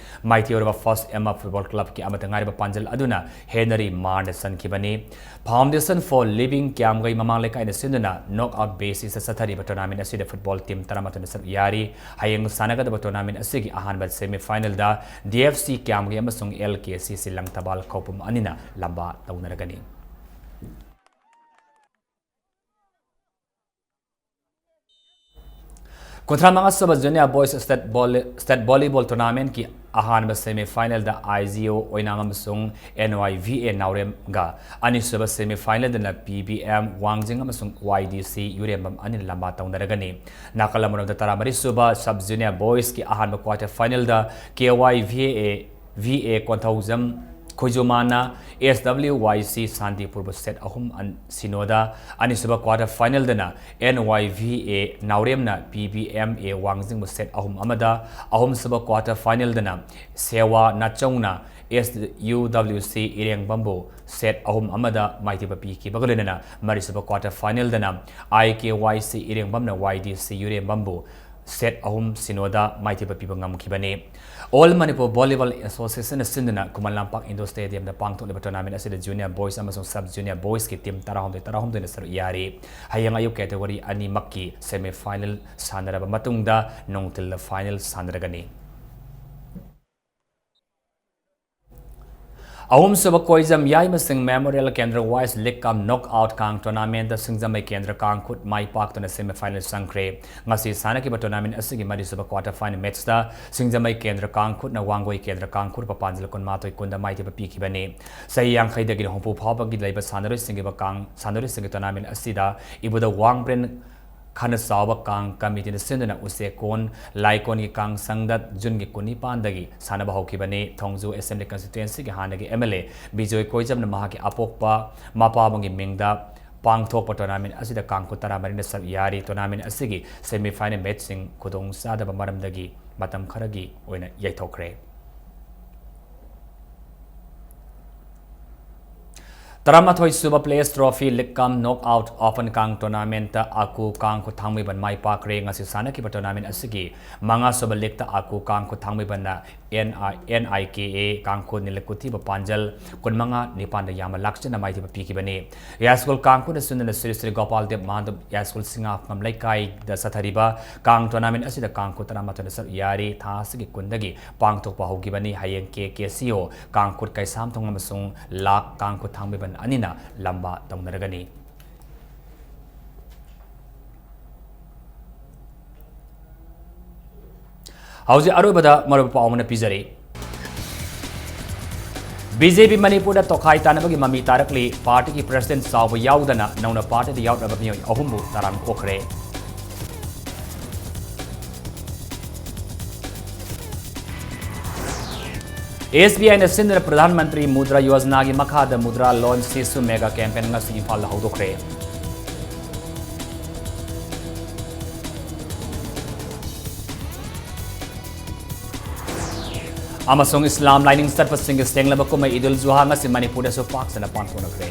ꯃꯥꯏꯊꯤꯍꯧꯔꯕ First M R Football Clubꯀꯤ ꯑꯃꯠꯇ ꯉꯥꯏꯔꯕ ꯄꯥꯟꯖꯜ ꯑꯗꯨꯅ ꯍꯦꯅꯔꯤ ꯃꯥꯔꯅ ꯆꯟꯈꯤꯕꯅꯤ꯫ Foundation for Living ꯀ꯭ꯌꯥꯝꯒꯩ ꯃꯃꯥꯡ ꯂꯩꯀꯥꯏꯅ ꯁꯤꯟꯗꯨꯅ knock out basisꯇ ꯆꯠꯊꯔꯤꯕ tournament ꯑꯁꯤꯗ football team ꯇꯔꯥꯃꯥꯊꯣꯏꯅ ꯁꯔꯨꯛ ꯌꯥꯔꯤ꯫ ꯍꯌꯦꯡ ꯁꯥꯟꯅꯒꯗꯕ tournament ꯑꯁꯤꯒꯤ ꯑꯍꯥꯟꯕ semifinalꯗ D F C ꯀ꯭ꯌꯥꯝꯒꯩ ꯑꯃꯁꯨꯡ L K C C Langthabal ꯈꯧꯄꯨꯝ ꯑꯅꯤꯅ ꯂꯝꯕꯥ ꯇꯧꯅꯔꯒꯅꯤ꯫ ꯀꯨꯟꯊ꯭ꯔꯥ ꯃꯉꯥ ꯁꯨꯕ Junior Boys State Volley-, State Volleyball Tournamentꯀꯤ ꯑꯍꯥꯟꯕ semifinalꯗ I G O ꯑꯣꯏꯅꯥꯝ ꯑꯃꯁꯨꯡ N Y V A ꯅꯥꯎꯔꯦꯝꯒ, ꯑꯅꯤꯁꯨꯕ semifinalꯗꯅ P B M ꯋꯥꯡꯖꯤꯡ ꯑꯃꯁꯨꯡ Y D C ꯌꯨꯔꯦꯝꯕꯝ ꯑꯅꯤꯅ ꯂꯝꯕꯥ ꯇꯧꯅꯔꯒꯅꯤ꯫ ꯅꯥꯀꯜ ꯑꯃꯔꯣꯝꯗ ꯇꯔꯥꯃꯔꯤ ꯁꯨꯕ Sub Junior Boysꯀꯤ ꯑꯍꯥꯟꯕ quarter finalꯗ K Y V A, V A Konthoujam ꯈꯣꯏꯖꯨꯃꯥꯟꯅ S W Y C ꯁꯥꯟꯇꯤꯄꯨꯔꯕꯨ set ꯑꯍꯨꯝ ꯑꯟ-, ꯁꯤꯅꯣꯗ, ꯑꯅꯤꯁꯨꯕ quarter finalꯗꯅ N Y V A ꯅꯥꯎꯔꯦꯝꯅ P B M A ꯋꯥꯡꯖꯤꯡꯕꯨ set ꯑꯍꯨꯝ ꯑꯃꯗ, ꯑꯍꯨꯝꯁꯨꯕ quarter finalꯗꯅ ꯁꯦꯋꯥ ꯅꯥꯆꯧꯅ S U W C ꯏꯔꯦꯡꯕꯝꯕꯨ set ꯑꯍꯨꯝ ꯑꯃꯗ ꯃꯥꯏꯊꯤꯕ ꯄꯤꯈꯤꯕꯒ ꯂꯣꯏꯅꯅ ꯃꯔꯤꯁꯨꯕ quarter finalꯗꯅ I K Y C ꯏꯔꯦꯡꯕꯝꯅ Y D C ꯌꯨꯔꯦꯝꯕꯝꯕꯨ set ꯑꯍꯨꯝ ꯁꯤꯅꯣꯗ ꯃꯥꯏꯊꯤꯕ ꯄꯤꯕ ꯉꯝꯈꯤꯕꯅꯤ꯫ All Manipur Volleyball Associationꯅ ꯁꯤꯟꯗꯨꯅ ꯈꯨꯃꯟ ꯂꯝꯄꯥꯛ indoor stadiumꯗ ꯄꯥꯡꯊꯣꯛꯂꯤꯕ tournament ꯑꯁꯤꯗ junior boys ꯑꯃꯁꯨꯡ sub junior boysꯀꯤ team ꯇꯔꯥꯍꯨꯝꯗꯣꯏ ꯇꯔꯥꯍꯨꯝꯗꯣꯏꯅ ꯁꯔꯨꯛ ꯌꯥꯔꯤ꯫ ꯍꯌꯦꯡ ꯑꯌꯨꯛ category ꯑꯅꯤꯃꯛꯀꯤ semi final ꯁꯥꯟꯅꯔꯕ ꯃꯇꯨꯡꯗ ꯅꯨꯡꯊꯤꯜꯗ final ꯁꯥꯟꯅꯔꯒꯅꯤ꯫ ꯑꯍꯨꯝꯁꯨꯕ ꯀꯣꯏꯖꯝ ꯌꯥꯏꯃꯁꯤꯡ Memorial Kendra Wise League cum Knockout ꯀꯥꯡ tournamentꯗ ꯁꯤꯡꯖꯃꯩ ꯀꯦꯟꯗ꯭ꯔ ꯀꯥꯡꯈꯨꯠ ꯃꯥꯏ ꯄꯥꯛꯇꯨꯅ semi final ꯆꯪꯈ꯭ꯔꯦ꯫ ꯉꯁꯤ ꯁꯥꯟꯅꯈꯤꯕ tournament ꯑꯁꯤꯒꯤ ꯃꯔꯤꯁꯨꯕ quarter final matchꯇ ꯁꯤꯡꯖꯃꯩ ꯀꯦꯟꯗ꯭ꯔ ꯀꯥꯡꯈꯨꯠꯅ ꯋꯥꯡꯒꯣꯏ ꯀꯦꯟꯗ꯭ꯔ ꯀꯥꯡꯈꯨꯠꯄꯨ ꯄꯥꯟꯖꯜ ꯀꯨꯟꯃꯥꯊꯣꯏ ꯀꯨꯟꯗ ꯃꯥꯏꯊꯤꯕ ꯄꯤꯈꯤꯕꯅꯤ꯫ ꯆꯍꯤ ꯌꯥꯡꯈꯩꯗꯒꯤꯅ ꯍꯨꯝꯐꯨ ꯐꯥꯎꯕꯒꯤ ꯂꯩꯕ ꯁꯥꯟꯅꯔꯣꯏꯁꯤꯡꯒꯤ ꯀꯥꯡ-, ꯁꯥꯟꯅꯔꯣꯏꯁꯤꯡꯒꯤ tournament ꯑꯁꯤꯗ ꯏꯕꯨꯙꯧ ꯋꯥꯡꯕ꯭ꯔꯦꯟ ꯈꯥꯅ ꯆꯥꯎꯕ ꯀꯥꯡ committeeꯅ ꯁꯤꯟꯗꯨꯅ ꯎꯆꯦꯛ ꯀꯣꯟ, ꯂꯥꯏꯀꯣꯟꯒꯤ ꯀꯥꯡ ꯁꯪꯗ Juneꯒꯤ ꯀꯨꯟꯅꯤꯄꯥꯟꯗꯒꯤ ꯁꯥꯟꯅꯕ ꯍꯧꯈꯤꯕꯅꯤ꯫ ꯊꯣꯡꯖꯨ Assembly Constituencyꯒꯤ ꯍꯥꯟꯅꯒꯤ M L A ꯕꯤꯖꯣꯏ ꯀꯣꯏꯖꯝꯅ ꯃꯍꯥꯛꯀꯤ ꯑꯄꯣꯛꯄ ꯃꯄꯥꯕꯨꯡꯒꯤ ꯃꯤꯡꯗ ꯄꯥꯡꯊꯣꯛꯄ tournament ꯑꯁꯤꯗ ꯀꯥꯡꯈꯨꯠ ꯇꯔꯥꯃꯔꯤꯅ ꯁꯔꯨꯛ ꯌꯥꯔꯤ꯫ Tournament ꯑꯁꯤꯒꯤ semi final matchꯁꯤꯡ ꯈꯨꯗꯣꯡꯆꯥꯗꯕ ꯃꯔꯝꯗꯒꯤ ꯃꯇꯝ ꯈꯔꯒꯤ ꯑꯣꯏꯅ ꯌꯩꯊꯣꯛꯈ꯭ꯔꯦ꯫ ꯇꯔꯥꯃꯥꯊꯣꯏ ꯁꯨꯕ Players Trophy League cum Knockout Open ꯀꯥꯡ tournamentꯇ ꯑꯀꯨ ꯀꯥꯡꯈꯨꯠ ꯊꯥꯡꯃꯩꯕꯟ ꯃꯥꯏ ꯄꯥꯛꯈ꯭ꯔꯦ꯫ ꯉꯁꯤ ꯁꯥꯟꯅꯈꯤꯕ tournament ꯑꯁꯤꯒꯤ ꯃꯉꯥ ꯁꯨꯕ leagueꯇ ꯑꯀꯨ ꯀꯥꯡꯈꯨꯠ ꯊꯥꯡꯃꯩꯕꯟꯅ N I, N I K A ꯀꯥꯡꯈꯨꯠ ꯅꯤꯂꯀꯨꯊꯤꯕ ꯄꯥꯟꯖꯜ ꯀꯨꯟꯃꯉꯥ ꯅꯤꯄꯥꯟꯗ ꯌꯥꯝꯅ ꯂꯥꯛꯆꯅ ꯃꯥꯏꯊꯤꯕ ꯄꯤꯈꯤꯕꯅꯤ꯫ ꯌꯥꯏꯁ꯭ꯀꯨꯜ ꯀꯥꯡꯈꯨꯠꯅ ꯁꯤꯟꯗꯨꯅ ꯁ꯭ꯔꯤ ꯁ꯭ꯔꯤ ꯒꯣꯄꯥꯜ ꯗꯦꯕ ꯃꯥꯙꯕ ꯌꯥꯏꯁ꯭ꯀꯨꯜ ꯁꯤꯡꯉꯥꯐꯝ ꯂꯩꯀꯥꯏꯗ ꯆꯠꯊꯔꯤꯕ ꯀꯥꯡ tournamentꯑꯁꯤꯗ ꯀꯥꯡꯈꯨꯠ ꯇꯔꯥꯃꯥꯊꯣꯏꯅ ꯁꯔꯨꯛ ꯌꯥꯔꯤ꯫ ꯊꯥ ꯑꯁꯤꯒꯤ ꯀꯨꯟꯗꯒꯤ ꯄꯥꯡꯊꯣꯛꯄ ꯍꯧꯈꯤꯕꯅꯤ꯫ ꯍꯌꯦꯡ K K C O ꯀꯥꯡꯈꯨꯠ Keishamthong ꯑꯃꯁꯨꯡ ꯂꯥꯛ ꯀꯥꯡꯈꯨꯠ ꯊꯥꯡꯃꯩꯕꯟ ꯑꯅꯤꯅ ꯂꯝꯕꯥ ꯇꯧꯅꯔꯒꯅꯤ꯫ ꯍꯧꯖꯤꯛ ꯑꯔꯣꯏꯕꯗ ꯃꯔꯨꯑꯣꯏꯕ ꯄꯥꯎ ꯑꯃꯅ ꯄꯤꯖꯔꯤ꯫ B J P ꯃꯅꯤꯄꯨꯔꯗ ꯇꯣꯈꯥꯏ ꯇꯥꯅꯕꯒꯤ ꯃꯃꯤ ꯇꯥꯔꯛꯂꯤ꯫ Partyꯒꯤ president ꯆꯥꯎꯕ ꯌꯥꯎꯗꯅ ꯅꯧꯅ partyꯗ ꯌꯥꯎꯔꯛꯂꯕ ꯃꯤꯑꯣꯏ ꯑꯍꯨꯝꯕꯨ ꯇꯔꯥꯝꯅ ꯑꯣꯛꯈ꯭ꯔꯦ꯫ ꯑꯦꯁ ꯕꯤ ꯑꯥꯏꯅ ꯁꯤꯟꯗꯨꯅ ꯄ꯭ꯔꯙꯥꯟ ꯃꯟꯇ꯭ꯔꯤ ꯃꯨꯗ꯭ꯔꯥ ꯌꯣꯖꯅꯥꯒꯤ ꯃꯈꯥꯗ ꯃꯨꯗ꯭ꯔꯥ ꯂꯣꯟ ꯁꯤꯁꯨ ꯃꯦꯒꯥ ꯀꯦꯝꯄꯦꯟ ꯉꯁꯤ ꯏꯝꯐꯥꯜꯗ ꯍꯧꯗꯣꯛꯈ꯭ꯔꯦ꯫ ꯑꯃꯁꯨꯡ ꯏꯁꯂꯥꯝ ꯂꯥꯏꯅꯤꯡ ꯆꯠꯄꯁꯤꯡꯒꯤ ꯁꯦꯡꯂꯕ ꯀꯨꯝꯍꯩ ꯏꯗꯨꯜ ꯖꯨꯍꯥ ꯉꯁꯤ ꯃꯅꯤꯄꯨꯔꯗꯁꯨ ꯄꯥꯛ ꯁꯟꯅ ꯄꯥꯡꯊꯣꯛꯅꯈ꯭ꯔꯦ꯫